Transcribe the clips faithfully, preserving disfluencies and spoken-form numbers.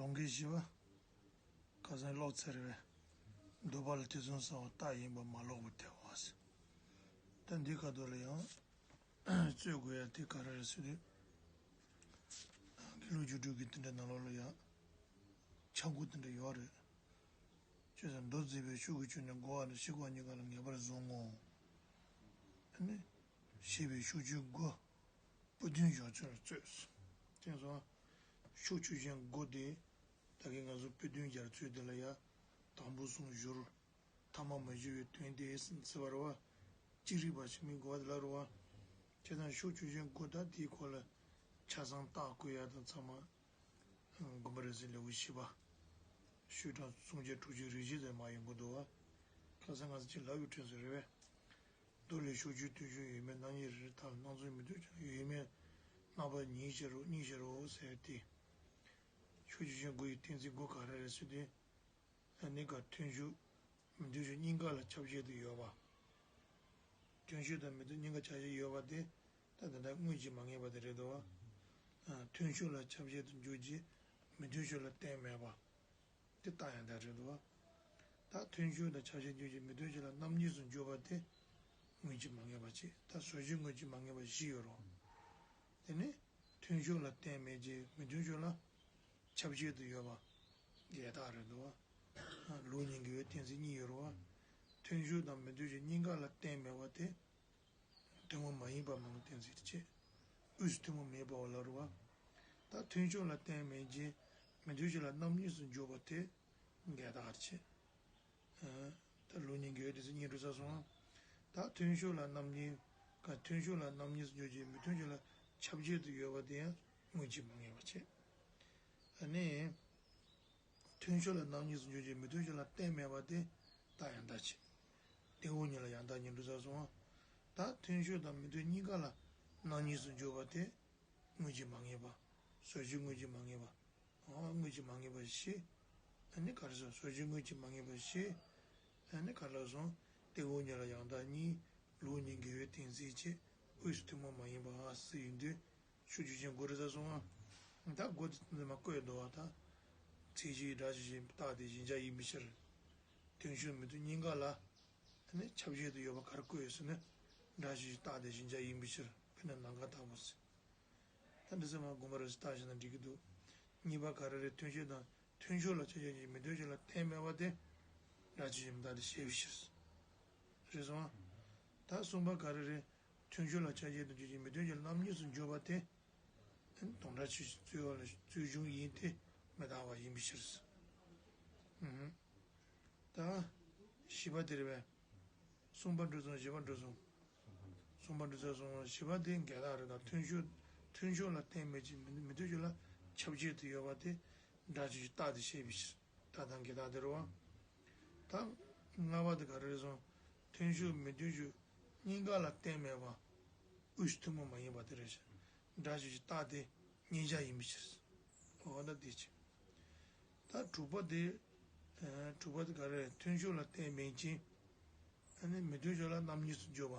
ལོང་གི་བཞི་པ། ཁ་སང་ཀློག་ཚར་བས། འདོད་པ་ལ་ཐེ་ཚོམ་ཟ་བ་རྟགས་ཡིན་པ་མ་ལོག་པར་ཐལ་བ་ཟེར། ད་འདི་ཁ་ཐོག་ལ་ཡང་རྩོད་དགོས་ཡ་དེ་ག་རེ་རེད་ཟེར་དུས། དགེ་ལུགས་སྒྱུ་འཕྲུལ་གྱི་དེ་འདྲ་ནང་ལོགས་ལ་ཡང་ཆག་སྒོ་དེ་འདྲ་ཡོད་རེད། ཅེས་སོགས་མདོ་མཛེས་པའི་ཤུགས་ཀྱིས་ཆུད་ནས་རྒོལ་བ་ནི་ཤེས་པ་གཉིས་ཀ་ལ་ངེས་པར་བཟུང་ངོ་། ཨ་ནི། ཞེས་པའི་ཤུགས་ཆུད་དགུ། པོ་ཏི་སྦྱོར་ཚུལ་ལ་རྩོད། དེ་ཚོ། ཤུགས་ཆུད་ཅན་དགུ་དེ། ད་གིན་ང་ཚོ་པོ་ཏི་སྦྱར་ཚུལ་དེ་ལ་ཡ། དང་པོ་གསུམ་བཞུར། ཐ་མ་མ་བཞུར་བའི་དོན་དེ་ཟེར་བ་རེད་བ། ཅི་རིགས་པ་ཞིག་མི་དགོས་པ་དེ་ལ་རེད་བ། བྱས་ཙང་ཤུགས་ཆུད་ཅན་དགུ་ད་དེའི་སྐོར་ལ། ཆ་ཚང་རྟགས་བཀོད་ཡ་དང་ཚང་མ། དགོན་པ་རེ་ཟུང་ལེའུ་བཞི་པ། ཤུགས་དྲག་སུམ་བརྒྱ་དྲུག་ཅུ་རེ་བཞི་ཙམ་མ་ཡོང་གི་འདུག་བ། ཁ་སང་ང་ཚོ་ཅིག་ལབ་ཡོད་དྲན་སོང་རེད་པས། མདོ་ལས་ཤུགས་ཆུད་ཐོན་ཤུགས་ཡོད་མེད་རྣམ་གཉིས་རེད། མཐར་སྣང་ཚུལ་མི་མཐུན་ཕྱོགས་ཡོད་མེད་རྣམ་པ་གཉིས་ཕྱིར་རོ་གཉིས་ཕྱིར་རོ་ཟེར་ཏེ། ཤུགས་ཆུད་ཅན་དགུ་ཡི་གཏན་ཚིགས་དགུ་ག་རེ་རེད་ཟེར་དུས། ཨ་ནི་ག་ཐོན་ཤུགས་མི་མཐུན་ཕྱོགས་གཉིས་ཀ་ལ་ཁྱབ་བྱེད་དུ་ཡོད་པ། ཐོན་ཤུགས་དང་མི་མཐུན་གཉིས་ཀ་ཁྱབ་བྱེད་ཡོད་པ་དེ། ད་དེ་འདྲ་དངོས་གཞི་མ་ངེས་པ་དེ་རེད་དོ། ཨ། ཐོན་ཤུགས་ལ་ཁྱབ་བྱེད་དུ་འཇུག་རྗེས་མི་མཐུན་ཕྱོགས་ལ་གཏན་མེད་པ། དེ་རྟགས་ཡང་དག་རེད་དོ། ད་ཐོན་ཤུགས་དང་ཁྱབ་བྱེད་འཇུག་རྗེས་མི་མཐུན་ཕྱོགས་ལ་རྣམ་གཉིས་སུ་འཇུག་པ་དེ་དངོས་གཞི་མ་ངེས་པ་གཅིག་ད་བཟོ་གཞི་དངོས་གཞི་མ་ངེས་པ་བཞི་ཡོད་རེད། དེ་ནི་ཐོན་ཤུགས་ལ་གཏན་མེད་ཅིང་མི་མཐུན་ཕྱོགས་ལ་ཁྱབ་བྱེད་དུ་ཡོད་པ། འགལ་རྟགས་རེད་འདུག་བ། ལུགས་གཉིས་འགལ་བའི་གཏན་ཚིགས་གཉིས་ཡོད་རེད་བ། ཐོན་ཤུགས་དང་མི་མཐུན་ཕྱོགས་གཉིས་ཀ་ལ་གཏན་མེད་པ་དེ། ཐུན་མོང་མ་ཡིན་པ་མང་གཏན་ཚིགས་བྱེད། དབུས་སུ་ཐུན་མོང་མེད་པའོ་ལབ་རེད་བ། ད་ཐོན་ཤུགས་ལ་གཏན་མེད་ཅིང་མི་མཐུན་ཕྱོགས་ལ་རྣམ་གཉིས་སུ་འཇུག་པ་དེ། འགལ་རྟགས་བྱེད། ད་ལུགས་གཉིས་འགལ་བའི་གཏན་ཚིགས་གཉིས་འགྲོ་ཚར་སོང་ང་། ད་ཐོན་ཤུགས་ལ་རྣམ་གཉིས། ག་ཐོན་ཤུགས་ལ་རྣམ་གཉིས་སུ་འཇུག་ཅིང་མི་མཐུན་ཕྱོགས་ལ་ཁྱབ་བྱེད་དུ་ཡོད་པ་དེ་ཡང་དངོས་གཞི་མ་ངེས་པ་བྱེད། ཨ་ནི། ཐོན་ཤུགས་ལ་རྣམ་གཉིས་སུ་འཇུག་ཅིང་མི་མཐུན་ཕྱོགས་ལ་གཏན་མེད་པ་དེ་རྟགས་ཡང་དག་བྱེད། སྟེ་འོག་གཉིས་ལ་ཡང་དག་གཉིས་འགྲོ་ཚར་སོང་ང་། ད་ཐོན་ཤུགས་དང་མི་མཐུན་གཉིས་ཀ་ལ་རྣམ་གཉིས་སུ་འཇུག་པ་དེ། དངོས་གཞི་མ་ངེས་པ། བཟོ་གཞི་དངོས་གཞི་མ་ངེས་པ། འོ་དངོས་གཞི་མ་ངེས་པ་བཞི། ཨ་ནི་ག་རེ་ཟེར་བཟོ་གཞི་དངོས་གཞི་མ་ངེས་པ་བཞི། ཨ་ནི་ག་རེ་ལབ་སོང་། སྟེ་འོག་གཉིས་ལ་ཡང་དག་གཉིས། ལུགས་གཉིས་འགལ་བའི་གཏན་ཚིགས་བྱེད། དབུས་སུ་ཐུན་མོང་མ་ཡིན་པ་ཨ་ཟེར་ཡིན་དུས། ཤུགས་ཆུད་ཅན་དགུ་རེད་ཚར་སོང་ང་། ད་དགུ་དེ་ཚོ་མ་བཀོད་འདུག་བ་ད། ཚིག་གཞིའི་སྒྲ་ཆོས་ཅན་རྟགས་དེ་གཞལ་བྱ་ཡིན་པའི་ཕྱིར། ཐོན་ཤུགས་མི་མཐུན་གཉིས་ཀ་ལ། ཨ་ནི་ཁྱབ་བྱེད་དུ་ཡོད་པ་ག་རེ་བཀོད་ཡོད་ཟེར་ན། སྒྲ་ཆོས་ཅན་རྟགས་དེ་གཞལ་བྱ་ཡིན་པའི་ཕྱིར་དཔེར་ན་ནམ་མཁའ་ལྟ་བུ་ཟེར། ད་འདི་ཚོ་མ་དགོངས་པ་རེ་ཞིག་བཏགས་བཞག་ན་འགྲིག་གི་འདུག་གཉིས་པ་ག་རེ་རེད། ཐོན་ཤུགས་དང་ཐོན་ཤུགས་ལ་ཁྱབ་བྱེད་ཅིང་མི་མཐུན་ཕྱོགས་ལ་གཏན་མེད་པ་དེ། སྒྲ་ཆོས་ཅན་མི་རྟག་སྟེ་ཞེས་པའི་ཕྱིར། རེད་སོང་ང་། ད་གསུམ་པ་ག་རེ་རེད། ཐོན་ཤུགས་ལ་ཁྱབ་བྱེད་དུ་འཇུག་ཅིང་མི་མཐུན་ཕྱོགས་ལ་རྣམ་གཉིས་སུ་འཇུག་པ་དེ། དོན་སྒྲ་ཆོས་ཅན་རྩོད་པ་ལ་རྩོད་གཞུང་ཡིན་ཏེ་མི་རྟག་པ་ཡིན་པའི་ཕྱིར། ཨུ། ད། བཞི་པ་དེ་རེད་པས། གསུམ་པ་འགྲོ་སོང་། བཞི་པ་འགྲོ་སོང་། གསུམ་པ་འགྲོ་ཚར་སོང་། བཞི་པ་དེ་འགལ་རྟགས་རེད། ད་ཐོན་ཤུགས། ཐོན་ཤུགས་ལ་གཏན་མེད་ཅིང་མི་མི་མཐུན་ཕྱོགས་ལ་ཁྱབ་བྱེད་དུ་ཡོད་པ་དེ། སྒྲ་ཆོས་ཅན་རྟགས་དེ་ཞེས་པའི་ཕྱིར། ད་ལྟ་འགལ་རྟགས་དེ་རེད་བ། ད། ལྔ་པ་དེ་ག་རེ་རེད་སོང་། ཐོན་ཤུགས་མི་མཐུན་ཕྱོགས་གཉིས་ཀ་ལ་གཏན་མེད་པ། དབུས་སུ་ཐུན་མོང་མ་ཡིན་པ་དེ་རེད་ཤག་སྒྲ་ཆོས་ཅན་རྟགས་དེ་མཉན་བྱ་ཡིན་པའི་ཕྱིར། འོ་ན་དེ་ཅི། ད་དྲུག་པ་དེ། ཨ། དྲུག་པ་དེ་ག་རེ་རེད། ཐོན་ཤུགས་ལ་གཏན་མེད་ཅིང་། ཨ་ནི་མི་མཐུན་ཕྱོགས་ལ་རྣམ་གཉིས་སུ་འཇུག་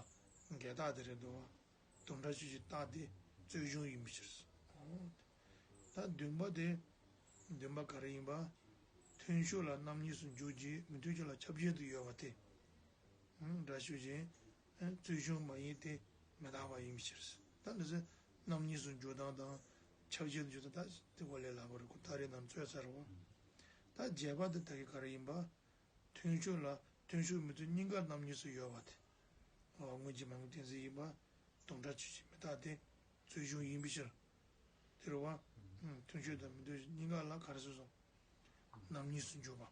པ། འགལ་རྟགས་དེ་རེད་འདུག་བ། དོན་སྒྲ་ཆོས་ཅན་རྟགས་དེ་རྩོད་གཞུང་ཡིན་པའི་ཕྱིར། འོ། ད་བདུན་པ་དེ། བདུན་པ་ག་རེ་ཡིན་པ། ཐོན་ཤུགས་ལ་རྣམ་གཉིས་སུ་འཇུག་རྗེས་མི་མཐུན་ཕྱོགས་ལ་ཁྱབ་བྱེད་དུ་ཡོད་པ་དེ། སྒྲ་ཆོས་ཅན། རྩོད་གཞུང་མ་ཡིན་ཏེ་མི་རྟག་པ་ཡིན་པའི་ཕྱིར། ད་འདི་ཚོ་རྣམ་གཉིས་སུ་འཇུག་སྟངས་དང་ཁྱབ་བྱེད་དུ་འཇུག་སྟངས་ད་དེ་འོག་ལས་ལབ་པ་རེད། ཁོ་ད་རེས་ནང་རྩོད་ཚར་བ། ད་བརྒྱད་པ་དེ་ད་གི་ག་རེ་ཡིན་པ། ཐོན་ཤུགས་ལ་ཐོན་ཤུགས་མི་མཐུན་གཉིས་ཀ་རྣམ་གཉིས་སུ་ཡོད་པ་དེ། འོ་དངོས་གཞི་མ་ངེས་གཏན་ཚིགས་ཡིན་པ། དོན་སྒྲ་ཆོས་ཅན་མི་རྟག་སྟེ་རྩོད་གཞུང་ཡིན་པའི་ཕྱིར། དེ་རེད་བ། ཐོན་ཤུགས་དང་མི་མཐུན་ཕྱོགས་གཉིས་ཀ་ལ་ག་རེ་ཟེར་སོང་། རྣམ་གཉིས་སུ་འཇུག་པ།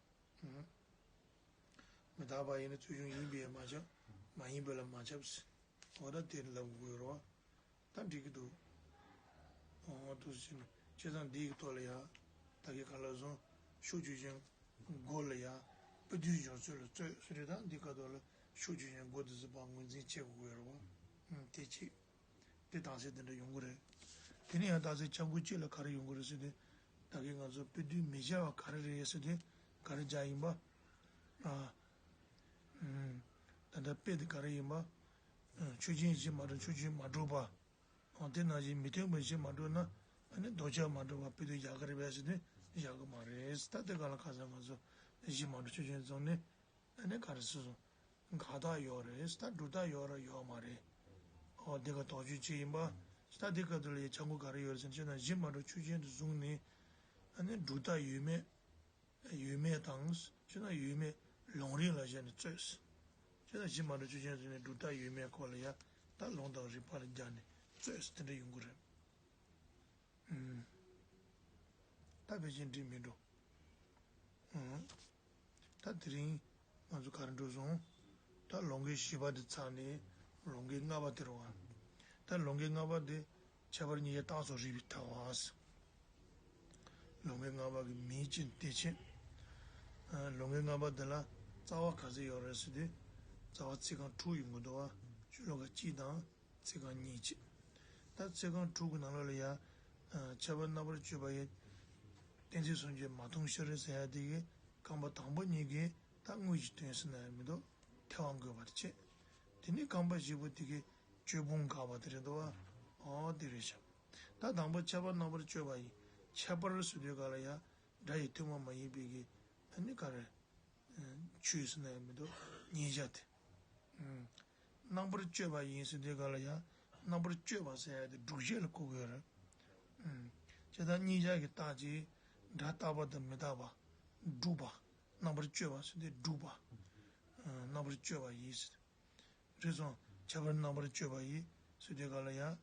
མི་རྟག་པ་ཡིན་ན་རྩོད་གཞུང་ཡིན་པས་མ་ཁྱབ། མ་ཡིན་པས་ལ་མ་ཁྱབ་ཟེར། འོ་ད་དེ་ལབ་དགོས་རེད་བ། ད་འགྲིག་གི་འདུག་འོ་འདུག་ཟེར་ནས་བྱས་ཙང་འདི་གི་ཐོག་ལ་ཡ། ད་གི་ག་ལ་སོང་། ཤུགས་ཆོས་ཅན་དགུ་ལ་ཡ། པོ་ཏི་སྦྱོར་ཚུལ་ལ་རྩོད་ཟེར་རེད། ད་འདི་ག་ཐོག་ལ་ཤུགས་ཆོས་ཅན་དགུ་དེ་ཚོ་ཕར་ངོས་འཛིན་བྱེད་དགོས་རེད་བ། དེ་གཅིག་དེ་རྟགས་གསལ་དེ་འདྲ་ཡོང་གི་རེད། དེ་ནས་ཡང་རྟགས་གསལ་ཆ་འགོད་གཅིག་ལ་ག་རེ་ཡོང་གི་རེད་ཟེར་དུས། ད་གིན་ང་ཚོ་པོ་ཏི་མི་སྦྱར་བ་ག་རེ་རེད་ཟེར་དུས་ག་རེ་སྦྱར་ཡིན་པ། ཨ། ད་ལྟ་དཔེ་དེ་ག་རེ་ཡིན་པ། ཆོས་ཅན་གཞི་མ་གྲུབ་ཆོས་ཅན་མ་གྲུབ་པ། དེ་ནང་བཞིན་མི་མཐུན་པའི་གཞི་མ་གྲུབ་ན་ཨ་ནི་ལྡོག་ཁྱབ་མ་གྲུབ་པ་པོ་ཏི་སྦྱར་ག་རེ་རེད་ཟེར་དུས་ བཞག་གི་མ་རེད། ད་དེ་ག་ལ་ཁ་སང་ང་ཚོ་གཞི་མ་འགྲོ་ཆོས་ཅན་རྫོགས་ནས་ཨ་ནི་ག་རེ་སོ་སོ་འགལ་རྟགས་ཡོད་རེད། ད་སྒྲུབ་རྟགས་ཡོད་རེད་ཡོད་མ་རེད། ཨོ་དེ་ག་དོགས་གཅོད་བྱས་ཡིན་པ། ད་དེ་ག་དུ་ལ་ཡ་ཆ་འགོ་ག་རེ་ཡོད་རེད་ཟེར་ན་ཆོས་ན་གཞི་མ་འགྲོ་ཆོས་ཅན་དུ་བཟུང་ནས་ཨ་ནི་སྒྲུབ་རྟགས་ཡོད་མེད། ཡོད་མེད་དང་། ཆོས་ན་ཡོད་མེད་ལུང་རིགས་ལ་བཞག་ནས་རྩོད། ཆོས་ན་གཞི་མ་འགྲོ་ཆོས་ཅན་ཟེར་ནས་སྒྲུབ་རྟགས་ཡོད་མེད་སྐོར་ལ་ཡ་ད་ལུང་དང་རིགས་པ་ལ་སྦྱར་ནས་རྩོད་དེ་འདྲ་ཡོང་གི་རེད། ཨུམ། ད་ཕལ་ཆེར་འགྲིག་མི་འགྲོ། ཨུམ། ད་དེ་རིང་ང་ཚོ་ག་རེ་འགྲོ་སོང་། ད་ལུང་གི་བཞི་པ་དེ་ཚར་ནས་ལུང་གི་ལྔ་པ་དེ་རུ་བ། ད་ལུང་གི་ལྔ་པ་དེ་ཁྱད་པར་གཉིས་ཀྱི་རྟགས་སུ་རིགས་པའི་ཐལ་བ། ལུང་གི་ལྔ་པ་གི་མིང་ཅན་དེ་ཆེ། ཨ། ལུང་གི་ལྔ་པ་འདི་ལ་རྩ་བ་ག་ཚོད་ཡོད་རེད་ཟེར་དུས། རྩ་བ་ཚིག་རྐང་དྲུག་ཡོང་གི་འདུག་བ། ཤོ་ལོ་ཀ་གཅིག་དང་ཚིག་རྐང་གཉིས་བྱས། ད་ཚིག་རྐང་དྲུག་གི་ནང་ལོགས་ལ་ཡ། ཨ། ཁྱད་པར་རྣམ་པར་གཅོད་པ་ཡི། གཏན་ཚིགས་སུམ་ཅུ་མ་མཐུན་ཕྱིར་ཟེར་ཡ་དེ་གི་རྐང་པ་དང་པོ་གཉིས་ཀྱིས་ད་དངོས་གཞི་སྟོན་ཟེར་ན་ཡང་མི་འདུག་ཐལ་བ་འགོད་པར་བྱེད། དེ་ནས་རྐང་པ་བཞི་པོ་དེ་གི་གཅོད་སྤོང་དགག་པ་དེ་རེད་འདུག་བ། ཨོ་དེ་རེད་ཤག་ད་དང་པོ་ཁྱད་པར་རྣམ་པར་གཅོད་པ་ཡི། ཁྱད་པར་ཟེར་དུས་ག་ལ་ཡ། སྒྲ་ཡི་ཐུན་མོང་མ་ཡིན་པའི་གི། ཨ་ནི་ག་རེ། ཆོས་ཟེར་ན་ཡང་མི་འདུག་ཉིད་བྱ་སྟེ། རྣམ་པར་གཅོད་པ་ཡིན་ཟེར་དུས་ག་ལ་ཡང་རྣམ་པར་གཅོད་པ་ཟེར་ཡ་དེ་སྒྲུབ་བྱེད་ལ་གོ་དགོས་རེད། བྱས་ཙང་ཉིད་བྱ་གི་རྟགས་ཀྱིས་སྒྲ་རྟག་པ་དང་མི་རྟག་པ་སྒྲུབ་པ། རྣམ་པར་གཅོད་པ་ཟེར་དུས་སྒྲུབ་པ། རྣམ་པར་གཅོད་པ་ཡིན་ཟེར། རེད་སོང་། ཁྱད་པར་རྣམ་པར་གཅོད་པ་ཡིས་ཟེར་དུས་ག་ལ་ཡང་།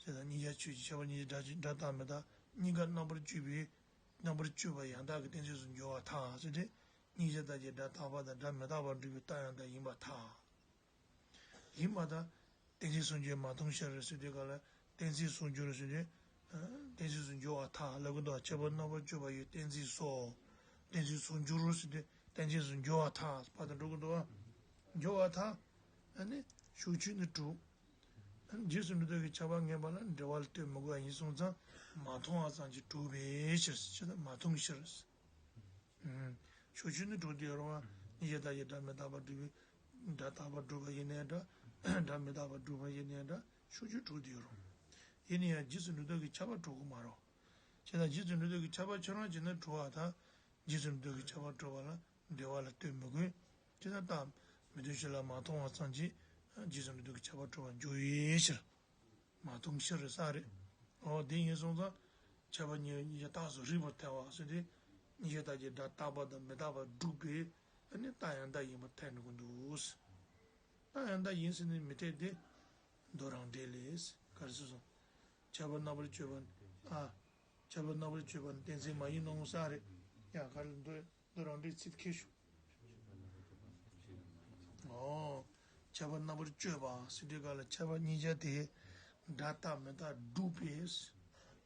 ཟེར་དང་གཉིས་ཆ་ཆོས་ཀྱི་ཁྱད་པར་གཉིས་ཀྱི་སྒྲ་གཅིག་སྒྲ་རྟག་མི་རྟག་གཉིས་ཀ་རྣམ་པར་གཅོད་པའི། རྣམ་པར་གཅོད་པ་ཡང་དག་གི་གཏན་ཚིགས་སུ་འགྱུར་བ་ཐལ་ཟེར་ཏེ། གཉིས་ཆ་ལྟར་གྱི་སྒྲ་རྟག་པ་དང་སྒྲ་མི་རྟག་པ་སྒྲུབ་པའི་རྟགས་ཡང་དག་ཡིན་པར་ཐལ། ཡིན་པར་ཐལ། གཏན་ཚིགས་སུ་འགྱུར་མ་མཐུན་ཕྱིར་ཟེར་དུས་ག་ལ་གཏན་ཚིགས་སུ་འགྱུར་ཟེར་ཏེ། གཏན་ཚིགས་སུ་འགྱུར་བ་ཐལ་ལབ་ཀྱི་འདུག་ཁྱད་པར་རྣམ་པར་གཅོད་པ་ཡི་གཏན་ཚིགས་སོ། གཏན་ཚིགས་སུ་འགྱུར་ཟེར་ཏེ་གཏན་ཚིགས་སུ་འགྱུར་བ་ཐལ་བར་དུ་འགྲོ་གི་འདུག་བ། འགྱུར་བ་ཐལ། ཨ་ནི། ཕྱོགས་ཆོས་ནི་དྲུག་རྗེས་སུ་འགྲོ་ལྡོག་གི་ཁྱབ་པ་ངེས་པ་ལ་འབྲེལ་བ་ལ་ལྟོས་མི་དགོས་པ་ཡིན་སོང་ཙང་མ་མཐུན་པ་ཙམ་གྱིས་གྲུབ་པའི་ཕྱིར་ཟེར་ན་མ་མཐུན་ཕྱིར། ཕྱོགས་ཆོས་ནི་དྲུག་དེ་ཡོད་རེད་བ། གཉིས་ཆ་ལྟར་གྱི་སྒྲ་མི་རྟག་པ་སྒྲུབ་པའི། སྒྲ་རྟག་པ་སྒྲུབ་པ་ཡིན་ནའི་འདྲ། སྒྲ་མི་རྟག་པ་སྒྲུབ་པ་ཡིན་ནའི་འདྲ། ཕྱོགས་ཆོས་དྲུག་དེ་ཡོད་རེད། ཡིན་ན་ཡང་རྗེས་སུ་འགྲོ་ལྡོག་གི་ཁྱབ་པ་གྲུབ་ཀྱི་མ་རེད། བྱས་ཙང་རྗེས་སུ་འགྲོ་ལྡོག་གི་ཁྱབ་པ་ཁྱོད་རང་བྱས་ན་གྲུབ་པ་དང་། རྗེས་སུ་འགྲོ་ལྡོག་གི་ཁྱབ་པ་གྲུབ་པ་ལ་འབྲེལ་བ་ལ་ལྟོས་མི་དགོས། ཅི་ལྟར་རྟགས་མི་མཐུན་ཕྱིར་ལ་མ་མཐུན་པ་ཙམ་གྱིས་རྗེས་སུ་འགྲོ་ལྡོག་གི་ཁྱབ་པ་གྲུབ་པར་འགྱུར་བའི་ཕྱིར། མ་མཐུན་ཕྱིར་ས་རེད། འོ་དེ་ཡིན་སོང་ཙང་། ཁྱད་པར་གཉིས་ཀྱི་རྟགས་སུ་རིགས་པར་ཐལ་བ་ཟེར་ཏེ། གཉིས་ཆ་ལྟར་གྱི་སྒྲ་རྟག་པ་དང་མི་རྟག་པ་སྒྲུབ་པའི་ཨ་ནི་རྟགས་ཡང་དག་ཡིན་པར་ཐལ་འགྲོ་གི་འདུག་རྟགས་ཡང་དག་ཡིན་ཟེར་ནས་མི་འཐད་དེ། མདོ་རང་འགྲེལ་ལས། ག་རེ་ཟེར་སོང་། ཁྱད་པར་རྣམ་པར་གཅོད་པ། ཨ། ཁྱད་པར་རྣམ་པར་གཅོད་པ་ནི་གཏན་ཚིགས་མ་ཡིན་ནོ་ས་རེད། ཡ་ག་རེ་འདོད། འདི་རང་འགྲེལ་ཚིག་ཁེ་ཤུ། ཨོ། ཁྱད་པར་རྣམ་པར་གཅོད་པ་ཟེར་དུས་ག་ལ་ཁྱད་པར་གཉིས་ཆ་དེ། སྒྲ་རྟག་མི་རྟག་སྒྲུབ་པའི།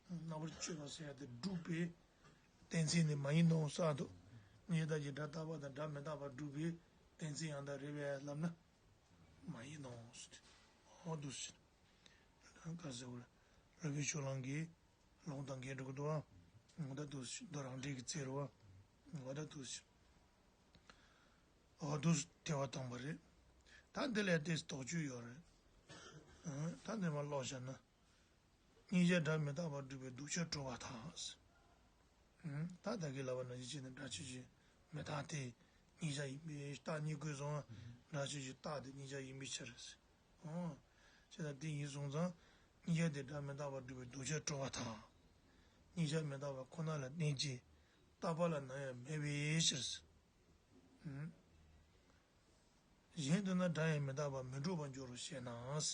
རྣམ་པར་གཅོད་པ་ཟེར་ཡ་དེ་སྒྲུབ་པའི། གཏན་ཚིགས་ནི་མ་ཡིན་ནོ་ས་འདུག་གཉིས་ཆ་ལྟར་གྱི་སྒྲ་རྟག་པ་དང་སྒྲ་མི་རྟག་པ་སྒྲུབ་པའི། གཏན་ཚིགས་ཡང་དག་རེད་པས་ལབ་ན། མ་ཡིན་ནོ་ཟེར་ཏེ། ཨོ་འདུག་ཟེར། ག་ཟེར་བ་རེད། སློབ་དཔོན་ཕྱོགས་གླང་གིས། ལུང་དང་འགལ་འགྲོ་གི་འདུག་ཨ། ངོ་ད་དུ་ཞིག་མདོ་རང་འགྲེལ་གྱི་རྩིས་རུ་བ། ངོ་ད་དུ་ཞིག་འོ་དུ་ཐལ་བ་བཏང་པ་རེད། ད་འདི་ལས་ཏེ་དོགས་གཅོད་ཡོད་རེད། ཨ། ད་འདི་མ་ཀློག་བྱས་ན། གཉིས་ཆ་སྒྲ་མི་རྟག་པར་སྒྲུབ་པའི་གདུལ་བྱ་གྲུབ་པར་ཐལ། ཨ། ད་ད་གིན་ལབ་པ་ནང་བཞིན་བྱས་ན་སྒྲ་ཆོས་ཅན། མི་རྟག་སྟེ། གཉིས་ཆ་ཡིན་པས་རྟགས་གཉིས་བཀོད་སོང་ང་། སྒྲ་ཆོས་ཅན་རྟག་སྟེ་གཉིས་ཆ་ཡིན་པའི་ཕྱིར། ཨོ། ཅི་ལྟར་དེ་ཡིན་སོང་ཙང་། གཉིས་ཆ་དེ་སྒྲ་མི་རྟག་པར་སྒྲུབ་པའི་གདུལ་བྱ་གྲུབ་པར་ཐལ། གཉིས་ཆ་མི་རྟག་པ་ཁོ་ན་ལ་བརྟེན་ཅིང་། རྟག་པ་ལ་ནམ་ཡང་མེད་པའི་ཕྱིར། ཨུམ། གཞན་དུ་ན་སྒྲ་ཡང་མི་རྟག་པར་མི་འགྲུབ་པར་འགྱུར་རོ་ཞེ་ན། བྱས་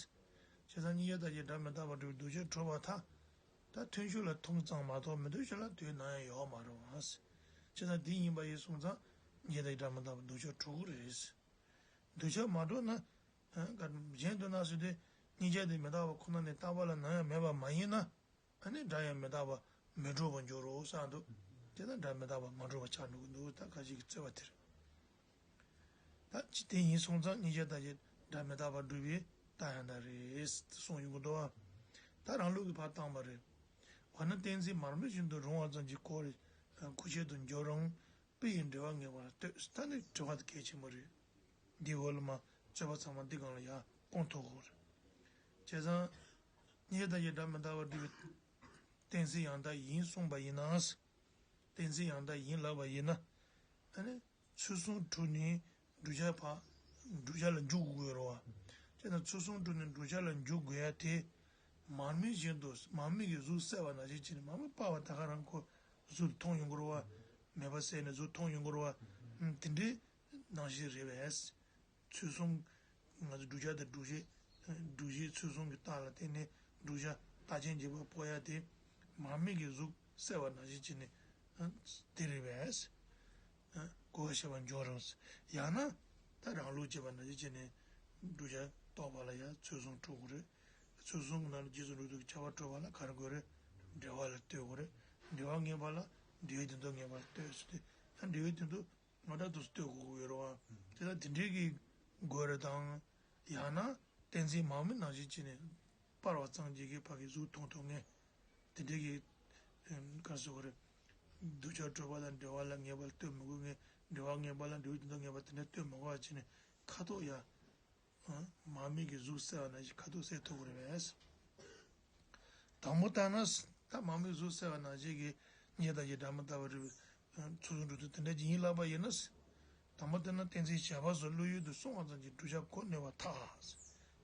ཙང་གཉིས་ཆ་ལྟར་གྱི་སྒྲ་མི་རྟག་པར་སྒྲུབ་པའི་གདུལ་བྱ་གྲུབ་པར་ཐལ། ད་ཐུན་ཕྱོགས་ལ་ཐུག་ཙང་མ་གཏོགས་མི་འདུག་ཕྱིར་ལ་དུས་ནམ་ཡང་ཡོད་མ་རེད་པ། བྱས་ཙང་དེ་ཡིན་པ་ཡིན་སོང་ཙང་གཉིས་ཆ་ལྟར་གྱི་སྒྲ་མི་རྟག་པར་གདུལ་བྱ་གྲུབ་ཀྱི་རེད། གདུལ་བྱ་མ་གྲུབ་ན། ཨ། ག་གཞན་དུ་ན་ཟེར་དུས། གཉིས་ཆ་དེ་མི་རྟག་པ་ཁོ་ན་ནས་རྟག་པ་ལ་ནམ་ཡང་མེད་པ་མ་ཡིན་ན། ཨ་ནི་སྒྲ་ཡང་མི་རྟག་པ་མི་འགྲུབ་པར་འགྱུར་རོ་ས་འདུག་དེ་ལྟར་སྒྲ་མི་རྟག་པ་མ་གྲུབ་པ་ཆགས་འགྲོ་གི་འདུག་ད་ཁ་ཅིག་གིས་རྩོད་པ་དེ་རེད། ད་ཅི་དེ་ཡིན་སོང་ཙང་གཉིས་ཆ་ལྟར་གྱི་སྒྲ་མི་རྟག་པ་སྒྲུབ་པའི་རྟགས་ཡང་དག་རེད་གསུངས་ཡོང་གི་འདུག་བ། ད་རང་ལུགས་ཀྱིས་ཕར་བཏང་པ་རེད། འོ་ན་གཏན་ཚིགས་མར་མེ་བཞིན་དུ་རུང་བ་ཙམ་གྱིས་ཁོ་རེ་ཁུ་ཆད་དུ་འགྱུར་རུང་། དཔེ་ཡི་འགྲེལ་པ་ངེས་པར་ལྟོས། ད་ནི་དྲི་བ་དེ་གལ་ཆེན་པོ་རེད། འདི་འོག་ལ་མ་རྩོད་པ་ཚང་མ་འདི་སྒང་ལ་ཡར་སྤུངས་ཐུབ་དགོས་རེད། བྱས་ཙང་། གཉིས་ཆ་ལྟར་གྱི་སྒྲ་མི་རྟག་པར་སྒྲུབ་པའི་གཏན་ཚིགས་ཡང་དག་ཡིན་གསུངས་པ་ཡིན་ན། གཏན་ གཏན་ཚིགས་ཡང་དག་ཡིན་ལབ་པ་ཡིན་ན། ཨ་ནི་ཚུལ་གསུམ་གྲུབ་ནས་བསྒྲུབ་བྱ་བ། བསྒྲུབ་བྱ་ལ་འཇུག་དགོས་རེད་བ། བྱས་ན་ཚུལ་གསུམ་གྲུབ་ནས་བསྒྲུབ་བྱ་ལ་འཇུག་དགོས་ཡ་དེ། མར་མེ་བཞིན་དུ་མར་མེ་གིས་གཟུགས་བསལ་བ་ནང་བཞིན་བྱས་ནས། མར་མེ་སྤར་བ་ད་ག་རང་ཁོ་གཟུགས་མཐོང་ཡོང་གི་རེད་བ། མེ་སྤར་བསལ་ནས་གཟུགས་མཐོང་ཡོང་གི་རེད་བ། ཨ་དེ་འདྲའི་ནང་བཞིན་རེད་པས། ཚུལ་གསུམ། ང་ཚོ་བསྒྲུབ་བྱ་དང་སྒྲུབ་བྱེད། སྒྲུབ་བྱེད་ཚུལ་གསུམ་གྱི་རྟགས་ལ་བརྟེན་ནས་བསྒྲུབ་བྱ་རྟགས་ཅན་བྱེད་པ་སྤོ་ཡ་དེ། མར་མེ་གིས་གཟུགས་བསལ་བ་ནང་བཞིན་བྱས་ནས། ཨ་དེ་རེད་པས། ཨ་གོ་བ་ཤེས་པ་འཇོག་རུང་། ཡང་ན་ད་རང་ལུགས་བྱེད་པ་ནང་བཞིན་བྱས་ནས་བསྒྲུབ་བྱ་རྟོགས་པ་ལ་ཡང་ཚུལ་གསུམ་འཁྲུལ་དགོས་རེད། ཚུལ་གསུམ་གྱི་ནང་ནས་རྗེས་སུ་འགྲོ་དུས་ཁྱབ་པ་གྲུབ་པ་ལ་ག་རེ་དགོས་རེད། འབྲེལ་བ་ལ་ལྟོས་དགོས་རེད། འབྲེལ་བ་ངེས་པ་ལ་འབྲེལ་བའི་དོན་དུ་ངེས་པ་ལ་ལྟོས་ཟེར་ཏེ། ཨ་འབྲེལ་བའི་དོན་དུ། ང་འདྲ་དུ་ལྟོས་དགོས་ཀྱི་ཡོད་རེད་བ། དེ་ལ་དེ་འདྲའི་གི་དགོས་རེད་དང་། ཡང་ན་གཏན་ཚིགས་མར་མེ་ནང་བཞིན་བྱས་ནས་སྤར་བ་ཙམ་གྱིས་ཀྱི་ཕ་གི་གཟུགས་མཐོང་ཐུབ་ངེས། དེ་འདྲའི་གི་ག་རེ་ཟེར་དགོས་རེད། བསྒྲུབ་བྱ་གྲུབ་པ་དང་འབྲེལ་བ་ལ་ངེས་པར་ལྟོས་མི་དགོས་ངེས། འབྲེལ་བ་ངེས་པ་ལ་འབྲེལ་བའི་དོན་དུ་ངེས་པ་དེ་འདྲ་ལྟོས་མི་དགོས་པ་བྱས་ནས་ཁ་དོག་ཡ། མར་མེ་གིས་གཟུགས་བསལ་བ་ནང་བཞིན་ཁ་དོག་བསལ་ཐུབ་ཀྱི་རེད་པས། དང་པོ་ལྟར་ན། ད་མར་མེ་གཟུགས་བསལ་བ་ནང་བཞིན་གྱི་སྙིང་རྗེ་དང་བཅས་སྒྲ་མི་རྟག་པར་སྒྲུབ་པའི་ཚུལ་གསུམ་འགྲོ་དོན་དེ་འདྲ་ཅིག་ཡིན་ལབ་པ་ཡིན་ན། དང་པོ་ལྟར་ན་གཏན་ཚིགས་བྱས་པ་སོགས་བློ་ཡུལ་དུ་སོང་བ་ཙམ་གྱིས་བསྒྲུབ་བྱ་གོ་ནུས་པར་ཐལ།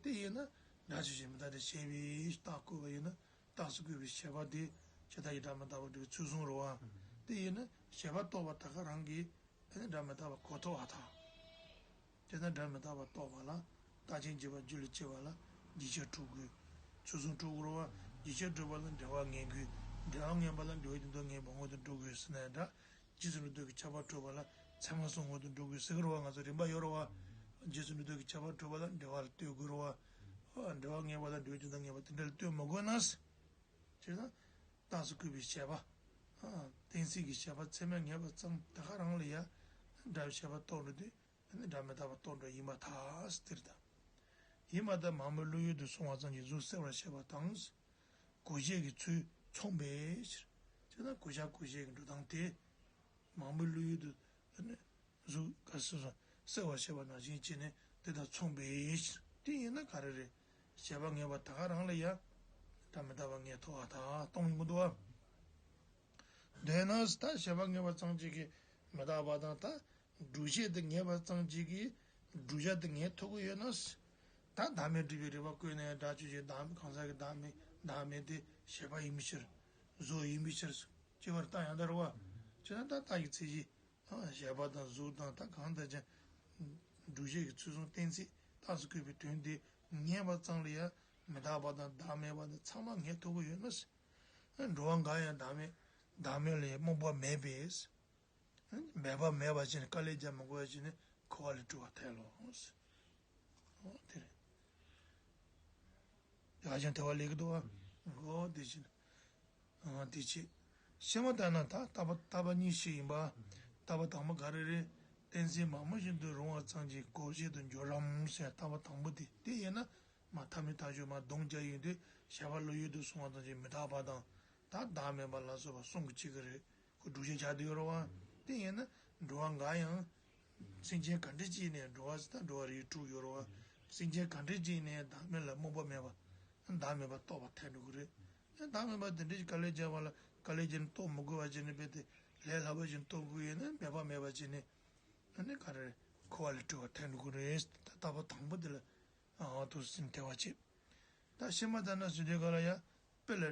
དེ་ཡིན་ན་སྒྲ་ཆོས་ཅན་མི་རྟག་སྟེ་བྱས་པའི་རྟགས་བཀོད་པ་ཡིན་ན། རྟགས་སུ་བཀོད་པའི་བྱས་པ་དེ་སྙིང་རྗེ་དང་བཅས་སྒྲ་མི་རྟག་པར་སྒྲུབ་པའི་ཚུལ་གསུམ་རེད་བ། དེ་ཡིན་ན་བྱས་པ་རྟོགས་པ་ད་ག་རང་གིས། དེ་ནི་སྒྲ་མི་རྟག་པ་གོ་ཐུབ་པར་ཐལ། དེ་ལྟར་སྒྲ་མི་རྟག་པ་རྟོགས་པ་ལ་རྟགས་ཅན་བྱེད་པ་རྒྱུད་ལ་སྐྱེ་བ་ལ་རྗེས་ཁྱབ་འཁྲུལ་དགོས། ཚུལ་གསུམ་འཁྲུལ་དགོས་རེད་བ། རྗེས་ཁྱབ་འཁྲུལ་པ་ལ་འབྲེལ་བ་ངེས་དགོས། འབྲེལ་བ་ངེས་པ་ལ་འབྲེལ་བའི་དོན་དུ་ངེས་པ་སྔོན་དུ་འགྲོ་དགོས་ཟེར་ནའི་འདྲ། རྗེས་སུ་འགྲོ་དུས་ཀྱི་ཁྱབ་པ་གྲུབ་པ་ལ་ཚད་མ་གསུམ་སྔོན་དུ་འགྲོ་དགོས་ཟེར་གི་རེད་བ། ང་ཚོ་རིམ་པ་ཡོད་རེད་བ། རྗེས་སུ་འགྲོ་དུས་ཀྱི་ཁྱབ་པ་གྲུབ་པ་ལ་འབྲེལ་བ་ལ་ལྟོས་དགོས་རེད་བ། འབྲེལ་བ་ངེས་པ་ལ་འབྲེལ་བའི་དོན་དུ་ངེས་པ་དེ་འདྲ་ལ་ལྟོས་མི་དགོས་ན། བྱས་ཙང་རྟགས་སུ་བཀོད་པའི་བྱས་པ། གཏན་ཚིགས་ཀྱི་བྱས་པ་ཚད་མས་ངེས་པ་ཙམ་ད་ག་རང་ལ་ཡང་སྒྲ་བྱས་པ་རྟོགས་འགྲོ་དུས། ཨ་ནི་སྒྲ་མི་རྟག་པ་རྟོགས་འགྲོ་ཡིན་པར་ཐལ་ཟེར་དང་། ཡིན་པ་དང་མར་མེ་བློ་ཡུལ་དུ་སོང་བ་ཙམ་གྱིས་གཟུགས་བསལ་བར་བྱེད་པ་དང་། གོ་བྱེད་ཀྱི་ཚུལ་མཚུངས་པའི་ཕྱིར། བྱས་ན་གོ་བྱ་གོ་བྱེད་ཀྱི་འགྲོ་སྟངས་དེ། མར་མེ་བློ་ཡུལ་དུ། ཨ་ནི་གཟུགས་ག་སོ་སོ་བསལ་བར་བྱེད་པ་ནང་བཞིན་བྱས་ནས་དེ་དང་མཚུངས་པའི་ཕྱིར། དེ་ཡིན་ན་ག་རེ་རེད། བྱས་པ་ངེས་པ་ད་ག་རང་ལ་ཡང་སྒྲ་མི་རྟག་པ་ངེས་ཐུབ་པར་ཐལ་གཏོང་ཡོང་གི་འདུག་བ། འདོད་ན་ད་བྱས་པ་ངེས་པ་ཙམ་གཅིག་གིས་མི་རྟག་པ་དང་། ད་སྒྲུབ་བྱེད་དེ་ངེས་པ་ཙམ་གཅིག་གིས་བསྒྲུབ་བྱ་དེ་ངེས་ཐུབ་ཀྱི་ཡོད་ན། ད་བདག་མེད་སྒྲུབ་པའི་རིགས་པ་བཀོད་ནས་སྒྲ་ཆོས་ཅན་བདག་གང་ཟག་གི་བདག་མེད་བདག་མེད་དེ་བྱས་པ་ཡིན་པའི་ཕྱིར། གཟུགས་ཡིན་པའི་ཕྱིར། ཅེས་པར་རྟགས་ཡང་དག་རེད་བ། བྱས་ན་ད་རྟགས་ཀྱི་ཚད་གཞི། བྱས་པ་དང་གཟུགས་དང་ད་གང་ལྟར་ཀྱང་། སྒྲུབ་བྱེད་ཀྱི་ཚུལ་གསུམ་གཏན་ཚིགས་རྟགས་སུ་བཀོད་པའི་དོན་དེ་ངེས་པ་ཙམ་ལ་ཡང་མི་རྟག་པ་དང་བདག་མེད་པ་དང་ཚང་མ་ངེས་ཐུབ་ཀྱི་ཡོད་ན། འགྲོ་བ་འགའ་ཡང་བདག་མེད། བདག་མེད་ལ་ཡང་རྨོངས་པ་མེད་པས། མེད་པ་མེད་པ་བྱས་ནས་དཀའ་ལས་རྒྱག་མི་དགོས་པ་བྱས་ནས་འཁོར་བ་ལས་གྲོལ་བར་ཐལ་ལོ། འོ་དེ་རེད། ཡག་ཅིག་དྲི་བ་སླེབས་ཀྱི་འདུག་བ། འོ་དེ་བཞིན། འོ་དེ་བྱས། ཕྱི་མ་ལྟར་ན་ད་ལྟ་བ་ལྟ་བ་གཉིས་ཤིག་ཡིན་པ། ལྟ་བ་དང་པོ་ག་རེ་རེད། གཏན་ཚིགས་མར་མེ་བཞིན་དུ་རུང་བ་ཙམ་གྱིས་གོ་བྱེད་དུ་འགྱུར་རམ་ཟེར་ལྟ་བ་དང་པོ་དེ་དེ་ཡིན་ན། མ་ཐ་མའི་ཐག་གཅོད་མ་སྡོམ་རྒྱག་ཡོང་དུས་བྱས་པ་བློ་ཡུལ་དུ་སོང་བ་ཙམ་གྱིས་མི་རྟག་པ་དང་། ད་བདག་མེད་པ་ལ་སོགས་པ་གསུམ་གྱིས་གཅིག་གི་རེད། ཁོ་སྒྲུབ་བྱེད་ཆགས་བསྡད་ཡོད་རེད་བ། དེ་ཡིན་ན་འགྲོ་བ་འགའ་ཡང་། སེམས་ཅན་ག་འདྲ་ཅིག་ནས་འགྲོ་བ་ད་འགྲོ་བ་རིགས་དྲུག་ཡོད་རེད་བ། སེམས་ཅན་ག་འདྲ་ཅིག་ནས་བདག་མེད་ལ་རྨོངས་པ་མེད་པ། བདག་མེད་པ་རྟོགས་པར་ཐལ་འགྲོ་གི་རེད། བདག་མེད་པ་དེ་འདྲ་ཞིག་དཀའ་ལས་རྒྱག་པ་ལ་དཀའ་ལས་རྒྱག་ནས་རྟོགས་མི་དགོས་པ་བྱས་ནས་རྦད་དེ་ལས་སླ་པོ་ཞིག་རྟོགས་དགོས་ཡོད་ན་མེད་པ་མེད་པ་བྱས་ནས། ཨ་ནི་ག་རེ་འཁོར་བ་ལས་གྲོལ་བར་ཐལ་འགྲོ་གི་རེད། ད་ལྟ་བ་དང་པོ་དེ་ལ་ཨ་དུ་སེམས་ཐལ་བ་བྱེད། ད་ཕྱི་མ་ལྟར་ན་ཟེར་དུས་ག་ལ་ཡ། དཔེ་ལ།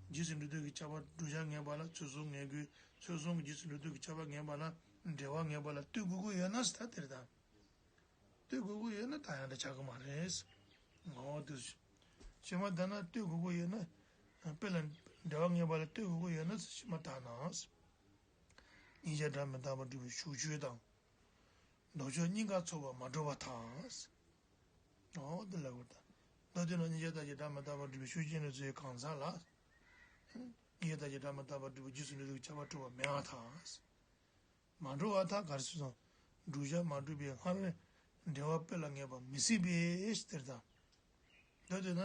རྗེས་སུ་འགྲོ་དུས་ཀྱི་ཁྱབ་པ་བསྒྲུབ་བྱ་ངེས་པ་ལ་ཚུལ་གསུམ་ངེས་དགོས། ཚུལ་གསུམ་གྱི་རྗེས་སུ་འགྲོ་དུས་ཀྱི་ཁྱབ་པ་ངེས་པ་ལ་འབྲེལ་བ་ངེས་པ་ལ་ལྟོས་དགོས་ཀྱི་ཡོད་ན་ཟེར་ད་དེ་རེད་ད། ལྟོས་དགོས་ཀྱི་ཡོད་ན་ད་ཡང་འདྲ་ཆགས་ཀྱི་མ་རེད། འོ་དེ། ཕྱི་མ་ལྟར་ན་ལྟོས་དགོས་ཀྱི་ཡོད་ན། དཔེ་ལ་འབྲེལ་བ་ངེས་པ་ལ་ལྟོས་དགོས་ཀྱི་ཡོད་ན་ཕྱི་མ་ལྟར་ན། སྙིང་རྗེ་སྒྲ་མི་རྟག་པར་སྒྲུབ་པའི་ཞུགས་ཆོས་དང་། ལྡོག་ཕྱོགས་གཉིས་ཀ་ཚོགས་པ་མ་གྲུབ་པར་ཐལ། འོ་དེ་ལ་གོ་ད། མདོ་དེ་ནི་སྙིང་རྗེ་ལྟར་གྱི་སྒྲ་མི་རྟག་པར་སྒྲུབ་པའི་ཤུགས་རྐྱེན་ལ་ཚོས་གང་ཟག་ལ། སྙིང་རྗེ་ལྟར་གྱི་སྒྲ་མི་རྟག་པར་སྒྲུབ་པའི་རྗེས་སུ་འགྲོ་དུས་ཁྱབ་པ་གྲུབ་པ་མེད་པར་ཐལ། མ་གྲུབ་པར་ཐལ་ག་རེ་ཟེར་སོང་། བསྒྲུབ་བྱ་མ་གྲུབ་པའི་སྔར་འབྲེལ་བ་དཔེ་ལ་ངེས་པ་མི་སྲིད་པའི་ཕྱིར་དང་། མདོ་དེ་ན།